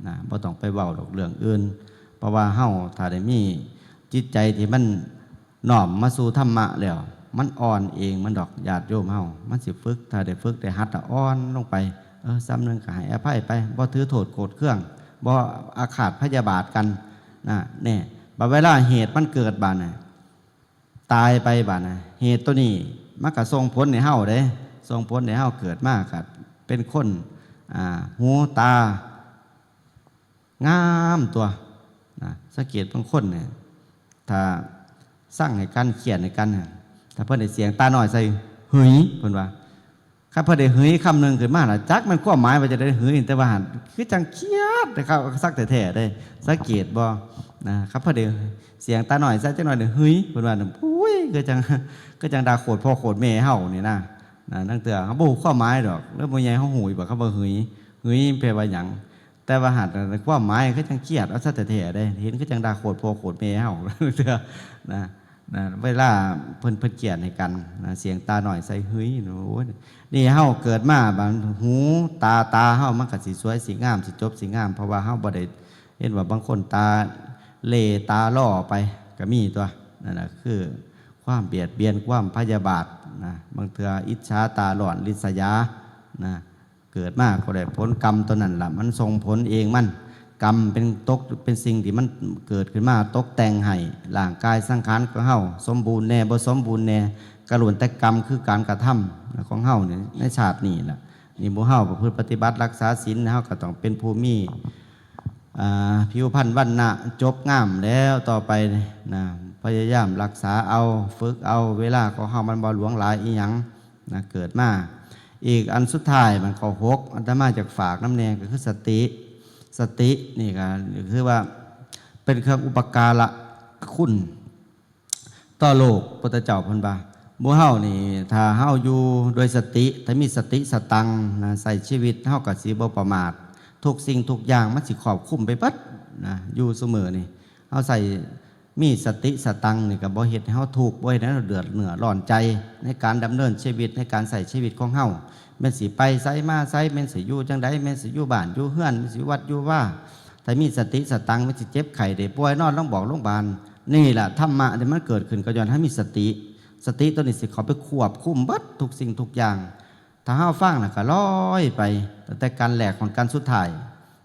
นะ บ่ต้องไปเว้าดอกเรื่องอื่น เพราะว่าเฮาถ้าได้มีจิตใจที่มัน น้อมมาสู่ธรรมะแล้ว มันอ่อนเองมันดอก ญาติโยมเฮา มันสิฝึก ถ้าได้ฝึกได้หัดละอ่อนลงไป เออ ส่ำหนึ่งก็ให้อภัยไป บ่ถือโทษโกรธเคือง บ่อาฆาตพยาบาทกันนะ แน่ บัดเวลาเหตุมันเกิดบาดน่ะ ตายไปบาดน่ะ เหตุตัวนี้มันก็ส่งผลให้เฮาเด้ ส่งผลให้เฮาเกิดมาก็เป็นคน อ่า หูตา งามตั๊วนะ สังเกตบางคนเนี่ย ถ้าซังให้กัน เคียดให้กันน่ะ ถ้าเพิ่นได้เสียงตาน้อยใส่ หึย เพิ่นว่า คันเพิ่นได้หึยคำหนึ่งขึ้นมาล่ะ จักแม่นความหมายว่าจะได้หึย แต่ว่าหั่นคือจั่งเคียดนะครับ ซักแท้ๆเด้ สังเกตบ่นะ คันเพิ่นได้เสียงตาน้อยใส่จักหน่อยนี่ หึย เพิ่นว่าน่ะ อุ้ย คือจั่ง คือจั่งด่าโคตรพ่อโคตรแม่เฮานี่นะ นะ ลางเทื่อเฮาบ่ฮู้ความหมายดอก แล้วผู้ใหญ่เฮาฮู้อยู่บ่ คำว่าหึย หึยแปลว่าหยัง แต่ว่าหากในความหมายคือจั่งเคียดเอาซะแท้ๆเด้ เห็นคือจั่งด่าโคตรพ่อโคตรแม่เฮา เทื่อนะ นะ เวลาเพิ่น เพิ่นเคียดให้กันนะ เสียงตาน้อยใส่หึย โอ้ย นี่เฮาเกิดมาบาดหู ตา ตาเฮามันก็สิสวยสิงาม สิจบสิงาม เพราะว่าเฮาบ่ได้ เห็นว่าบางคนตาเหล่ตาหล่อไปก็มีตั๊ว นั่นน่ะคือความเบียดเบียน ความพยาบาทนะ บางเทื่ออิจฉาตาร้อนริษยานะ เกิดมาก็ได้ผลกรรมตัวนั้นล่ะ มันส่งผลเองมัน กรรมเป็นตก เป็นสิ่งที่มันเกิดขึ้นมาตกแต่งให้ร่างกายสังขารของเฮา สมบูรณ์แหน่บ่สมบูรณ์แหน่ ก็ล้วนแต่กรรมคือการกระทำของเฮานี่ในชาตินี้ล่ะ นี่หมู่เฮาประพฤติปฏิบัติรักษาศีล เฮาก็ต้องเป็นผู้มี อ่า ผิวพรรณวรรณะจบงามแล้ว ต่อไปนะ พยายามรักษาเอา ฝึกเอา เวลาของเฮามันบ่หลวงหลายอีหยังนะ เกิดมา อีกอันสุดท้ายมันข้อหก อาตมาอยากฝากนำแหน่ ก็คือสติ สตินี่ก็คือว่าเป็นเครื่องอุปการะคุณ ต่อโลก พุทธเจ้าเพิ่นว่า หมู่เฮานี่ ถ้าเฮาอยู่ด้วยสติ ถ้ามีสติสตังค์นะ ใช้ชีวิตเฮาก็สิบ่ประมาท ทุกสิ่งทุกอย่างมันสิครอบคลุมไปเบิดนะ อยู่ซุมื้อนี่ เฮาใช้ มีสติสตังค์นี่ก็บ่เฮ็ดให้เฮาทุกข์ บ่เฮ็ดให้เฮาเดือดเนื้อร้อนใจ ในการดำเนินชีวิต ในการใช้ชีวิตของเฮา แม่นสิไปไสมาไส แม่นสิอยู่จั่งใด แม่นสิอยู่บ้านอยู่เฮือน แม่นสิอยู่วัดอยู่วา ถ้ามีสติสตังค์ แม่นสิเจ็บไข้ได้ป่วย นอนโรงบอกโรงบาล นี่ล่ะธรรมะที่มันเกิดขึ้นก็ย้อนเฮามีสติ สติตัวนี้สิเข้าไปควบคุมเบิดทุกสิ่งทุกอย่าง ถ้าเฮาฟังแล้วก็ลอยไป ตั้งแต่ขั้นแรกฮอดขั้นสุดท้าย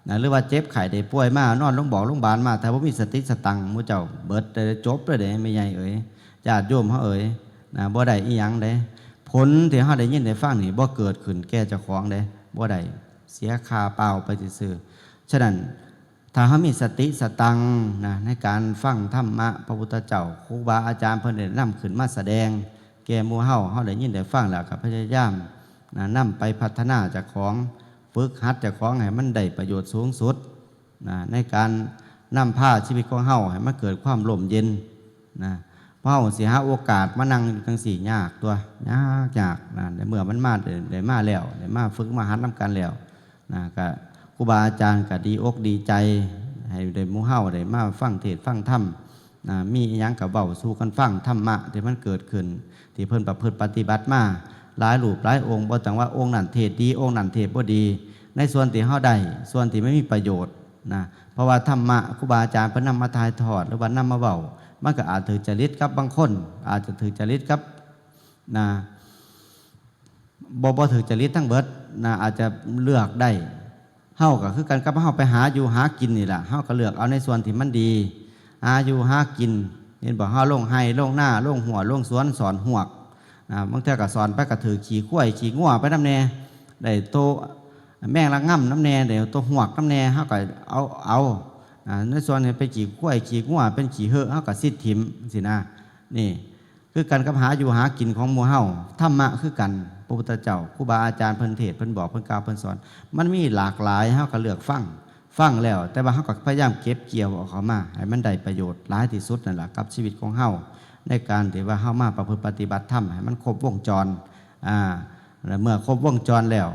นะ หรือว่าเจ็บไข้ได้ป่วยมา นอนโรงบอกโรงบาลมา ถ้าบ่มีสติสตังค์ หมู่เจ้าเบิดเลย จบเลยเด้ แม่ใหญ่เอ๋ย ญาติโยมเฮาเอ๋ย นะ บ่ได้อีหยังเด้ ผลที่เฮาได้ยินได้ฟังนี่ บ่เกิดขึ้นแก่เจ้าของเด้ บ่ได้ เสียค่าเปล่าไปซื่อๆ ฉะนั้น ถ้าเฮามีสติสตังค์นะ ในการฟังธรรมะพระพุทธเจ้า ครูบาอาจารย์เพิ่นได้นำขึ้นมาแสดงแก่หมู่เฮา เฮาได้ยินได้ฟังแล้วก็พยายามนะ นำไปพัฒนาเจ้าของ ฝึกหัดเจ้าของให้มันได้ประโยชน์สูงสุดนะ ในการนำพาชีวิตของเฮาให้มันเกิดความร่มเย็นนะ เพราะเฮาสิหาโอกาสมานั่งอยู่จั่งซี้ยากตัวยากยากนะ ในเมื่อมันมาได้ ได้มาแล้ว ได้มาฝึกมาหัดนำกันแล้ว นะ ก็ครูบาอาจารย์ก็ดีอกดีใจ ให้ได้หมู่เฮาได้มาฟังเทศน์ฟังธรรมนะ มีอิหยังก็เว้าสู่กันฟัง ธรรมะที่มันเกิดขึ้น ที่เพิ่นประพฤติปฏิบัติมา หลายรูปหลายองค์ บ่ต้องว่าองค์นั้นเทศน์ดี องค์นั้นเทศน์บ่ดี ในส่วนที่เฮาได้ ส่วนที่มันมีประโยชน์นะ เพราะว่าธรรมะครูบาอาจารย์เพิ่นนำมาถ่ายทอด หรือว่านำมาเว้า มันก็อาจถือจริตกับบางคน อาจจะถือจริตกับ นะ บ่ บ่ถือจริตทั้งเบิดนะ อาจจะเลือกได้ เฮาก็คือกันกับเฮาไปหาอยู่หากินนี่ล่ะ เฮาก็เลือกเอาในส่วนที่มันดี หาอยู่หากิน เห็นบ่ เฮาลงไร่ลงนา ลงฮั้วลงสวน สอนฮวกนะ บางเทื่อก็สอนไปก็ถืกขี้ควายขี้งัวไปนำแหน่ ได้โตแมงละง่ำนำแหน่ ได้โตฮวกนำแหน่ เฮาก็เอา เอานะ ในส่วนนี้เป็นขี้ควายขี้งัว เป็นขี้เหือะ เฮาก็ซิดถิ่มซี้นะ นี่ คือกันกับหาอยู่หากินของหมู่เฮา ธรรมะคือกัน พระพุทธเจ้า ครูบาอาจารย์เพิ่นเทศน์ เพิ่นบอก เพิ่นกล่าว เพิ่นสอน มันมีหลากหลาย เฮาก็เลือกฟัง ฟังแล้ว แต่ว่าเฮาก็พยายามเก็บเกี่ยวเอาเข้ามา ให้มันได้ประโยชน์หลายที่สุดนั่นล่ะ กับชีวิตของเฮา ในการที่ว่าเฮามาประพฤติปฏิบัติธรรม ให้มันครบวงจร อ่า และเมื่อครบวงจรแล้ว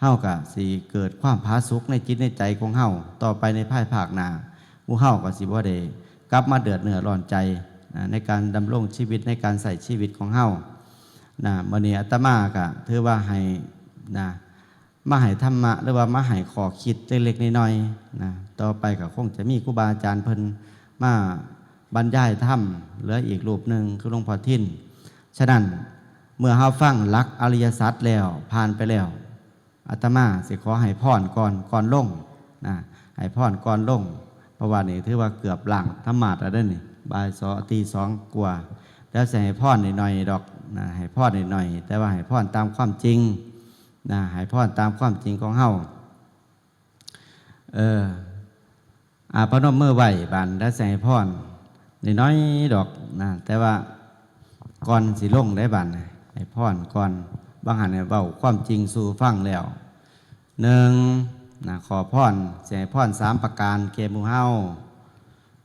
เฮาก็สิเกิดความผาสุกในจิตในใจของเฮา ต่อไปในภายภาคหน้า หมู่เฮาก็สิบ่ได้กลับมาเดือดเนื้อร้อนใจนะ ในการดำรงชีวิต ในการใช้ชีวิตของเฮานะ มื้อนี้อาตมาก็ถือว่าให้นะ มาให้ธรรมะ หรือว่ามาให้ข้อคิดเล็กๆน้อยๆนะ ต่อไปก็คงจะมีครูบาอาจารย์เพิ่นมาบรรยายธรรม เหลืออีกรูปหนึ่งคือหลวงพ่อทิน ฉะนั้นเมื่อเฮาฟังหลักอริยสัจแล้ว ผ่านไปแล้ว อาตมาสิขอให้พรก่อน ก่อนลงนะ ให้พรก่อนลง เพราะว่านี่ถือว่าเกือบล้างธรรมาสน์แล้วเด้อนี่ บ่ายสอง ตีสองกว่า แล้วสิให้พรหน่อยๆดอกนะ ให้พรหน่อยๆ แต่ว่าให้พรตามความจริงนะ ให้พรตามความจริงของเฮา เออ อ่า พนมมือไหว้บาดนี้ แล้วสิให้พรน้อยๆดอกนะ แต่ว่าก่อนสิลงได้บาดนี้ ให้พรก่อน บางหันเนี่ยเว้าความจริงสู่ฟังแล้ว หนึ่งนะ ขอพร สิให้พรสามประการแก่หมู่เฮา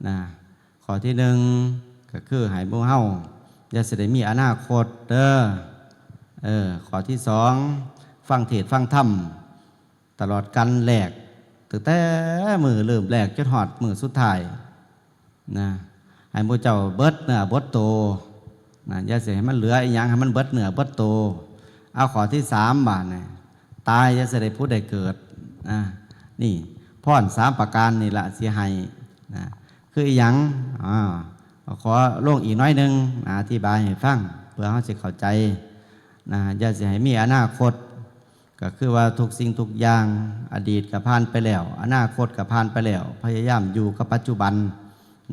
นะ ข้อที่หนึ่งก็คือให้หมู่เฮาอย่าสิได้มีอนาคตเด้อ เออ ข้อที่สอง ฟังเทศน์ฟังธรรม ตลอดกาลแรก ตั้งแต่มื้อเริ่มแรกจนฮอดมื้อสุดท้ายนะ ให้หมู่เจ้าเบิดเนื้อเบิดโตนะ อย่าสิให้มันเหลืออีหยัง ให้มันเบิดเนื้อเบิดโต เอาข้อที่สามบาดนี้ ตายอย่าสิได้ผุดได้เกิดนะ นี่พรสามประการนี่ล่ะสิให้นะ คืออีหยัง อ่า ขอลงอีกน้อยหนึ่งนะ อธิบายให้ฟัง เพื่อเฮาสิเข้าใจนะ อย่าสิให้มีอนาคต ก็คือว่าทุกสิ่งทุกอย่าง อดีตก็ผ่านไปแล้ว อนาคตก็ผ่านไปแล้ว พยายามอยู่กับปัจจุบัน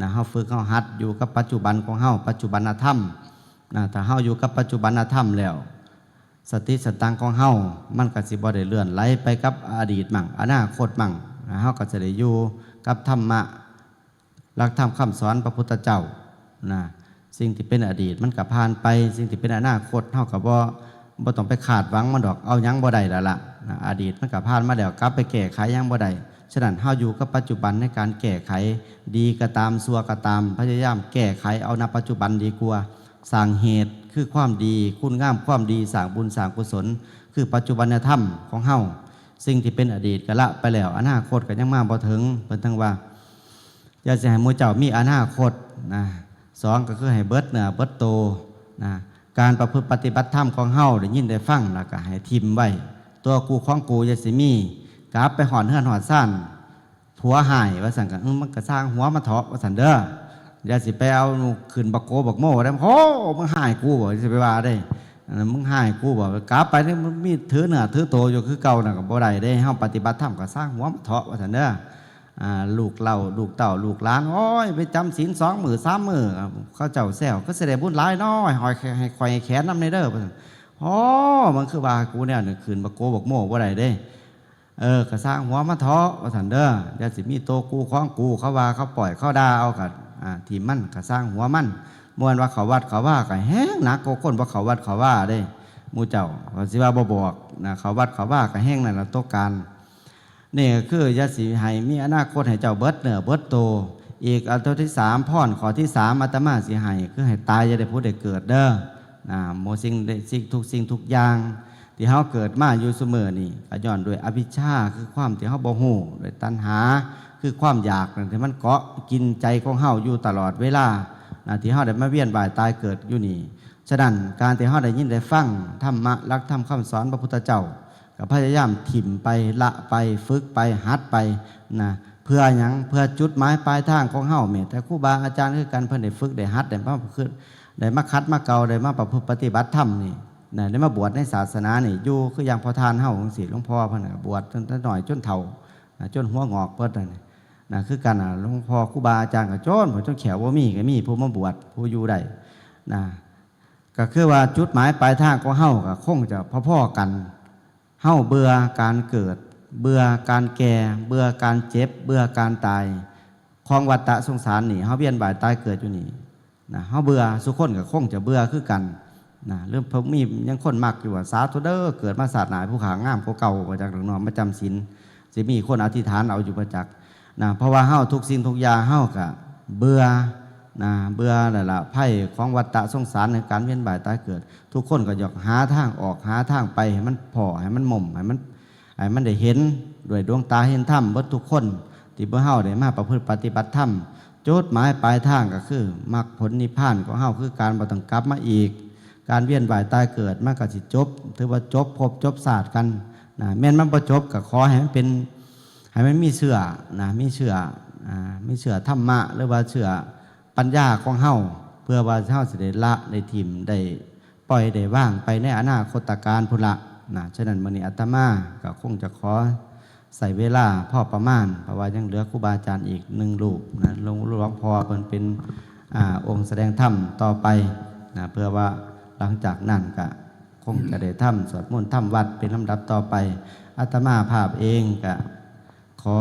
นะ เฮาฝึกเฮาหัดอยู่กับปัจจุบันของเฮา ปัจจุบันธรรมนะ ถ้าเฮาอยู่กับปัจจุบันธรรมแล้ว สติสตังค์ของเฮา มันก็สิบ่ได้เลื่อนไหลไปกับอดีตมั่ง อนาคตมั่งนะ เฮาก็จะได้อยู่กับธรรมะ หลักธรรมคำสอนพระพุทธเจ้านะ สิ่งที่เป็นอดีตมันก็ผ่านไป สิ่งที่เป็นอนาคตเฮาก็บ่ บ่ต้องไปคาดหวังมันดอก เอาหยังบ่ได้แล้วล่ะนะ อดีตมันก็ผ่านมาแล้ว กลับไปแก้ไขหยังบ่ได้ ฉะนั้นเฮาอยู่กับปัจจุบันในการแก้ไข ดีก็ตาม ชั่วก็ตาม พยายามแก้ไขเอาณปัจจุบันดีกว่า สร้างเหตุคือความดี คุณงามความดี สร้างบุญสร้างกุศล คือปัจจุบันธรรมของเฮา สิ่งที่เป็นอดีตก็ละไปแล้ว อนาคตก็ยังมาบ่ถึง เพิ่นถึงว่า อย่าสิให้หมู่เจ้ามีอนาคตนะ สองก็คือให้เบิดเนื้อเบิดโตนะ การประพฤติปฏิบัติธรรมของเฮาได้ยินได้ฟังแล้วก็ให้ถิ่มไว้ ตัวกูของกูอย่าสิมี กลับไปฮอดเฮือนฮอดซาน ผัวฮ้ายว่าซั่นก็ เออ มันก็ซ่างหัวมันเถาะว่าซั่นเด้อ อย่าสิไปเอาขึ้นบักโกบักโม่ได้ โอ้ มึงฮ้ายกูบ่ สิไปว่าได้ เออ มึงฮ้ายกูบ่ กลับไปนี่มันมีถือเนื้อถือโตอยู่คือเก่าน่ะก็บ่ได้เด้ เฮาปฏิบัติธรรมก็ซ่างหัวมันเถาะว่าซั่นเด้อ อ่า ลูกเต้า ลูกเต้า ลูกหลาน โอ้ย ไปจำศีลสองมื้อสามมื้อ เขาเจ้าแซว ก็สิได้บุญหลายน้อย หอย ให้ข่อยแขนนำแหน่เด้อ ว่าซั่น โอ้ มันคือว่ากูแนวนี่ขึ้นบักโกบักโม่บ่ได้เด้ เออ ก็ซ่างหัวมันเถาะ ว่าซั่นเด้อ อย่าสิมีโตกูของกู เขาว่าเขาป้อยเขาด่าเอา ก็ อ่า ถิ่มมัน ก็ซ่างหัวมัน ม่วนว่าเข้าวัดเข้าวา ก็แฮงหนักกว่าคนบ่เข้าวัดเข้าวาเด้ หมู่เจ้า ว่าสิว่าบ่บอกนะ เข้าวัดเข้าวา ก็แฮงนั่นล่ะตกกาน นี่ก็คืออย่าสิให้มีอนาคตให้เจ้าเบิดเนื้อเบิดโต อีกอันที่สาม พรข้อที่สาม อาตมาสิให้ คือให้ตายอย่าได้ผุดได้เกิดเด้อ นะ หมดสิ่งได้ สิ่งทุกสิ่งทุกอย่าง ที่เฮาเกิดมาอยู่ซุมื้อนี่ ก็ย้อนด้วยอวิชชา คือความที่เฮาบ่ฮู้ ด้วยตัณหา คือความอยากนั่นที่มันเกาะกินใจของเฮาอยู่ตลอดเวลา นะ ที่เฮาได้มาเวียนว่ายตายเกิดอยู่นี่ ฉะนั้นการที่เฮาได้ยินได้ฟังธรรมะ หลักธรรมคำสอนพระพุทธเจ้า ก็พยายามถิ่มไป ละไป ฝึกไป หัดไป นะ เพื่อหยัง เพื่อจุดหมายปลายทางของเฮา แม้แต่ครูบาอาจารย์คือกัน เพิ่นได้ฝึกได้หัด ได้มาฝึก ได้มาขัดมาเกลา ได้มาประพฤติปฏิบัติธรรมนี่ นะ ได้มาบวชในศาสนานี่ อยู่คืออย่างพ่อท่านเฮาจั่งซี้ หลวงพ่อเพิ่นก็บวชตั้งแต่น้อยจนเฒ่า นะ จนหัวงอกเบิดนั่น นะ คือกันน่ะ หลวงพ่อครูบาอาจารย์ก็จน จนแขวบ่มีก็มีผู้มาบวช ผู้อยู่ได้ นะ ก็คือว่าจุดหมายปลายทางของเฮาก็คงจะพอๆกัน เฮาเบื่อการเกิด เบื่อการแก่ เบื่อการเจ็บ เบื่อการตาย ของวัฏฏะสงสารนี่ เฮาเวียนว่ายตายเกิดอยู่นี่ นะ เฮาเบื่อ ซุคนก็คงจะเบื่อคือกัน นะ หรือพวกมียังคนมักอยู่ว่า "สาธุเด้อ เกิดมาชาติหน้าผู้ข้างงามกว่าเก่า" ว่าจักดอกเนาะ มาจำศีล สิมีคนอธิษฐานเอาอยู่บ่จัก นะ เพราะว่าเฮาทุกสิ่งทุกอย่างเฮาก็เบื่อ นะ เบื่อแล้วล่ะ ภัยของวัฏฏะสงสารในการเวียนว่ายตายเกิด ทุกคนก็อยากหาทางออก หาทางไปให้มันพ้อ ให้มันหม่ม ให้มัน ให้มันได้เห็นด้วยดวงตาเห็นธรรมเบิดทุกคน ที่พวกเฮาได้มาประพฤติปฏิบัติธรรม จุดหมายปลายทางก็คือมรรคผลนิพพานของเฮา คือการบ่ต้องกลับมาอีก การเวียนว่ายตายเกิดมันก็สิจบ ถือว่าจบภพจบชาติกัน นะ แม่นมันบ่จบก็ขอให้มันเป็น ให้มันมีเชื้อ นะ มีเชื้อ อ่า มีเชื้อธรรมะ หรือว่าเชื้อปัญญาของเฮา เพื่อว่าเฮาสิได้ละ ได้ถิ่ม ได้ปล่อย ได้วางไปในอนาคตกาลพุ้นละ นะ ฉะนั้นมื้อนี้อาตมาก็คงจะขอใช้เวลาพอประมาณ เพราะว่ายังเหลือครูบาอาจารย์อีกหนึ่งรูป นะ หลวง หลวงพ่อเพิ่นเป็น อ่า องค์แสดงธรรมต่อไป นะ เพื่อว่าหลังจากนั้นก็ คงจะได้ทำสวดมนต์ทำวัตรเป็นลำดับต่อไป อาตมาภาพเองก็ขอ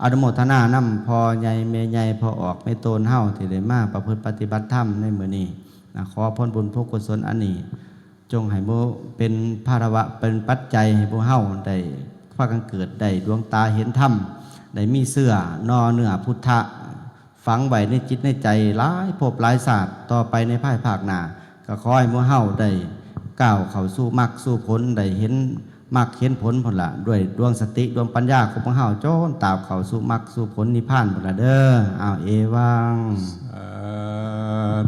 อนุโมทนานำพ่อใหญ่แม่ใหญ่ พ่อออกแม่โตนเฮาที่ได้มาประพฤติปฏิบัติธรรมในมื้อนี้ นะ ขอผลบุญผลกุศลอันนี้ จงให้หมู่เป็นภาระวะ เป็นปัจจัยให้พวกเฮาได้พากันเกิด ได้ดวงตาเห็นธรรม ได้มีเชื้อหน่อเนื้อพุทธะ ฝังไว้ในจิตในใจหลายภพหลายชาติ ต่อไปในภายภาคหน้า ก็ขอให้หมู่เฮาได้ก้าวเข้าสู่มรรคสู่ผล ได้เห็นมรรคเห็นผลพุ้นละ ด้วยดวงสติดวงปัญญาของพวกเฮา จนตราบเข้าสู่มรรคสู่ผลนิพพานพุ้นละเด้อ อ้าว เอวัง สา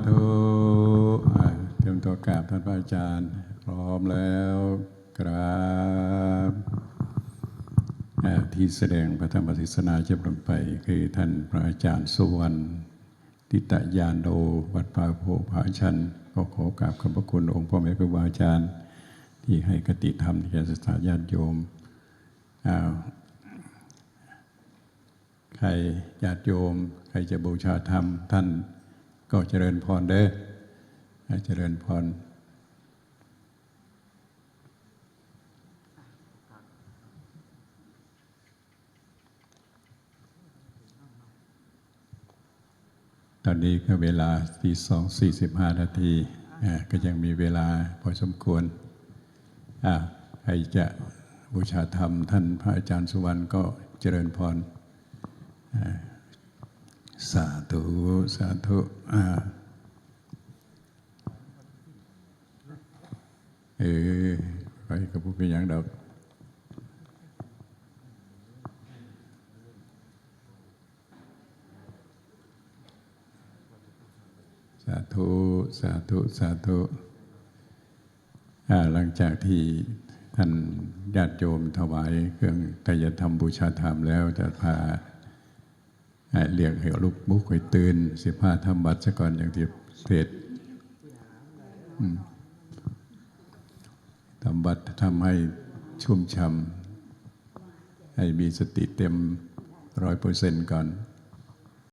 ธุ อ่า เตรียมตัวกราบท่านพระอาจารย์ พร้อมแล้ว ครับ อ่า ที่แสดงพระธรรมเทศนาจบลงไป คือท่านพระอาจารย์สุวรรณ ทิตยาโน วัดป่าโพธิ์ผาชัน ก็ขอกราบขอบพระคุณองค์พ่อแม่ครูบาอาจารย์ ที่ให้คติธรรมแก่ศรัทธาญาติโยม อ่า ใครญาติโยม ใครจะบูชาธรรม ท่านก็เจริญพรเด้อ อ่า เจริญพร ตอนนี้ก็เวลาตีสองสี่สิบห้านาที อ่า ก็ยังมีเวลาพอสมควร อ่า ใครจะบูชาธรรมท่านพระอาจารย์สุวรรณก็เจริญพร อ่า สาธุ สาธุ อ่า เออ ไปกับผู้เป็นหยังดอก สาธุ สาธุ สาธุ อ่า หลังจากที่ท่านญาติโยมถวายเครื่องไทยธรรมบูชาธรรมแล้ว จะพา ให้เรียกให้ลูกบุกให้ตื่น สิพาทำวัตรซะก่อน อย่างที่เทศน์ อืม ทำวัตรทำให้ชุ่มฉ่ำ ให้มีสติเต็มร้อยเปอร์เซ็นต์ก่อน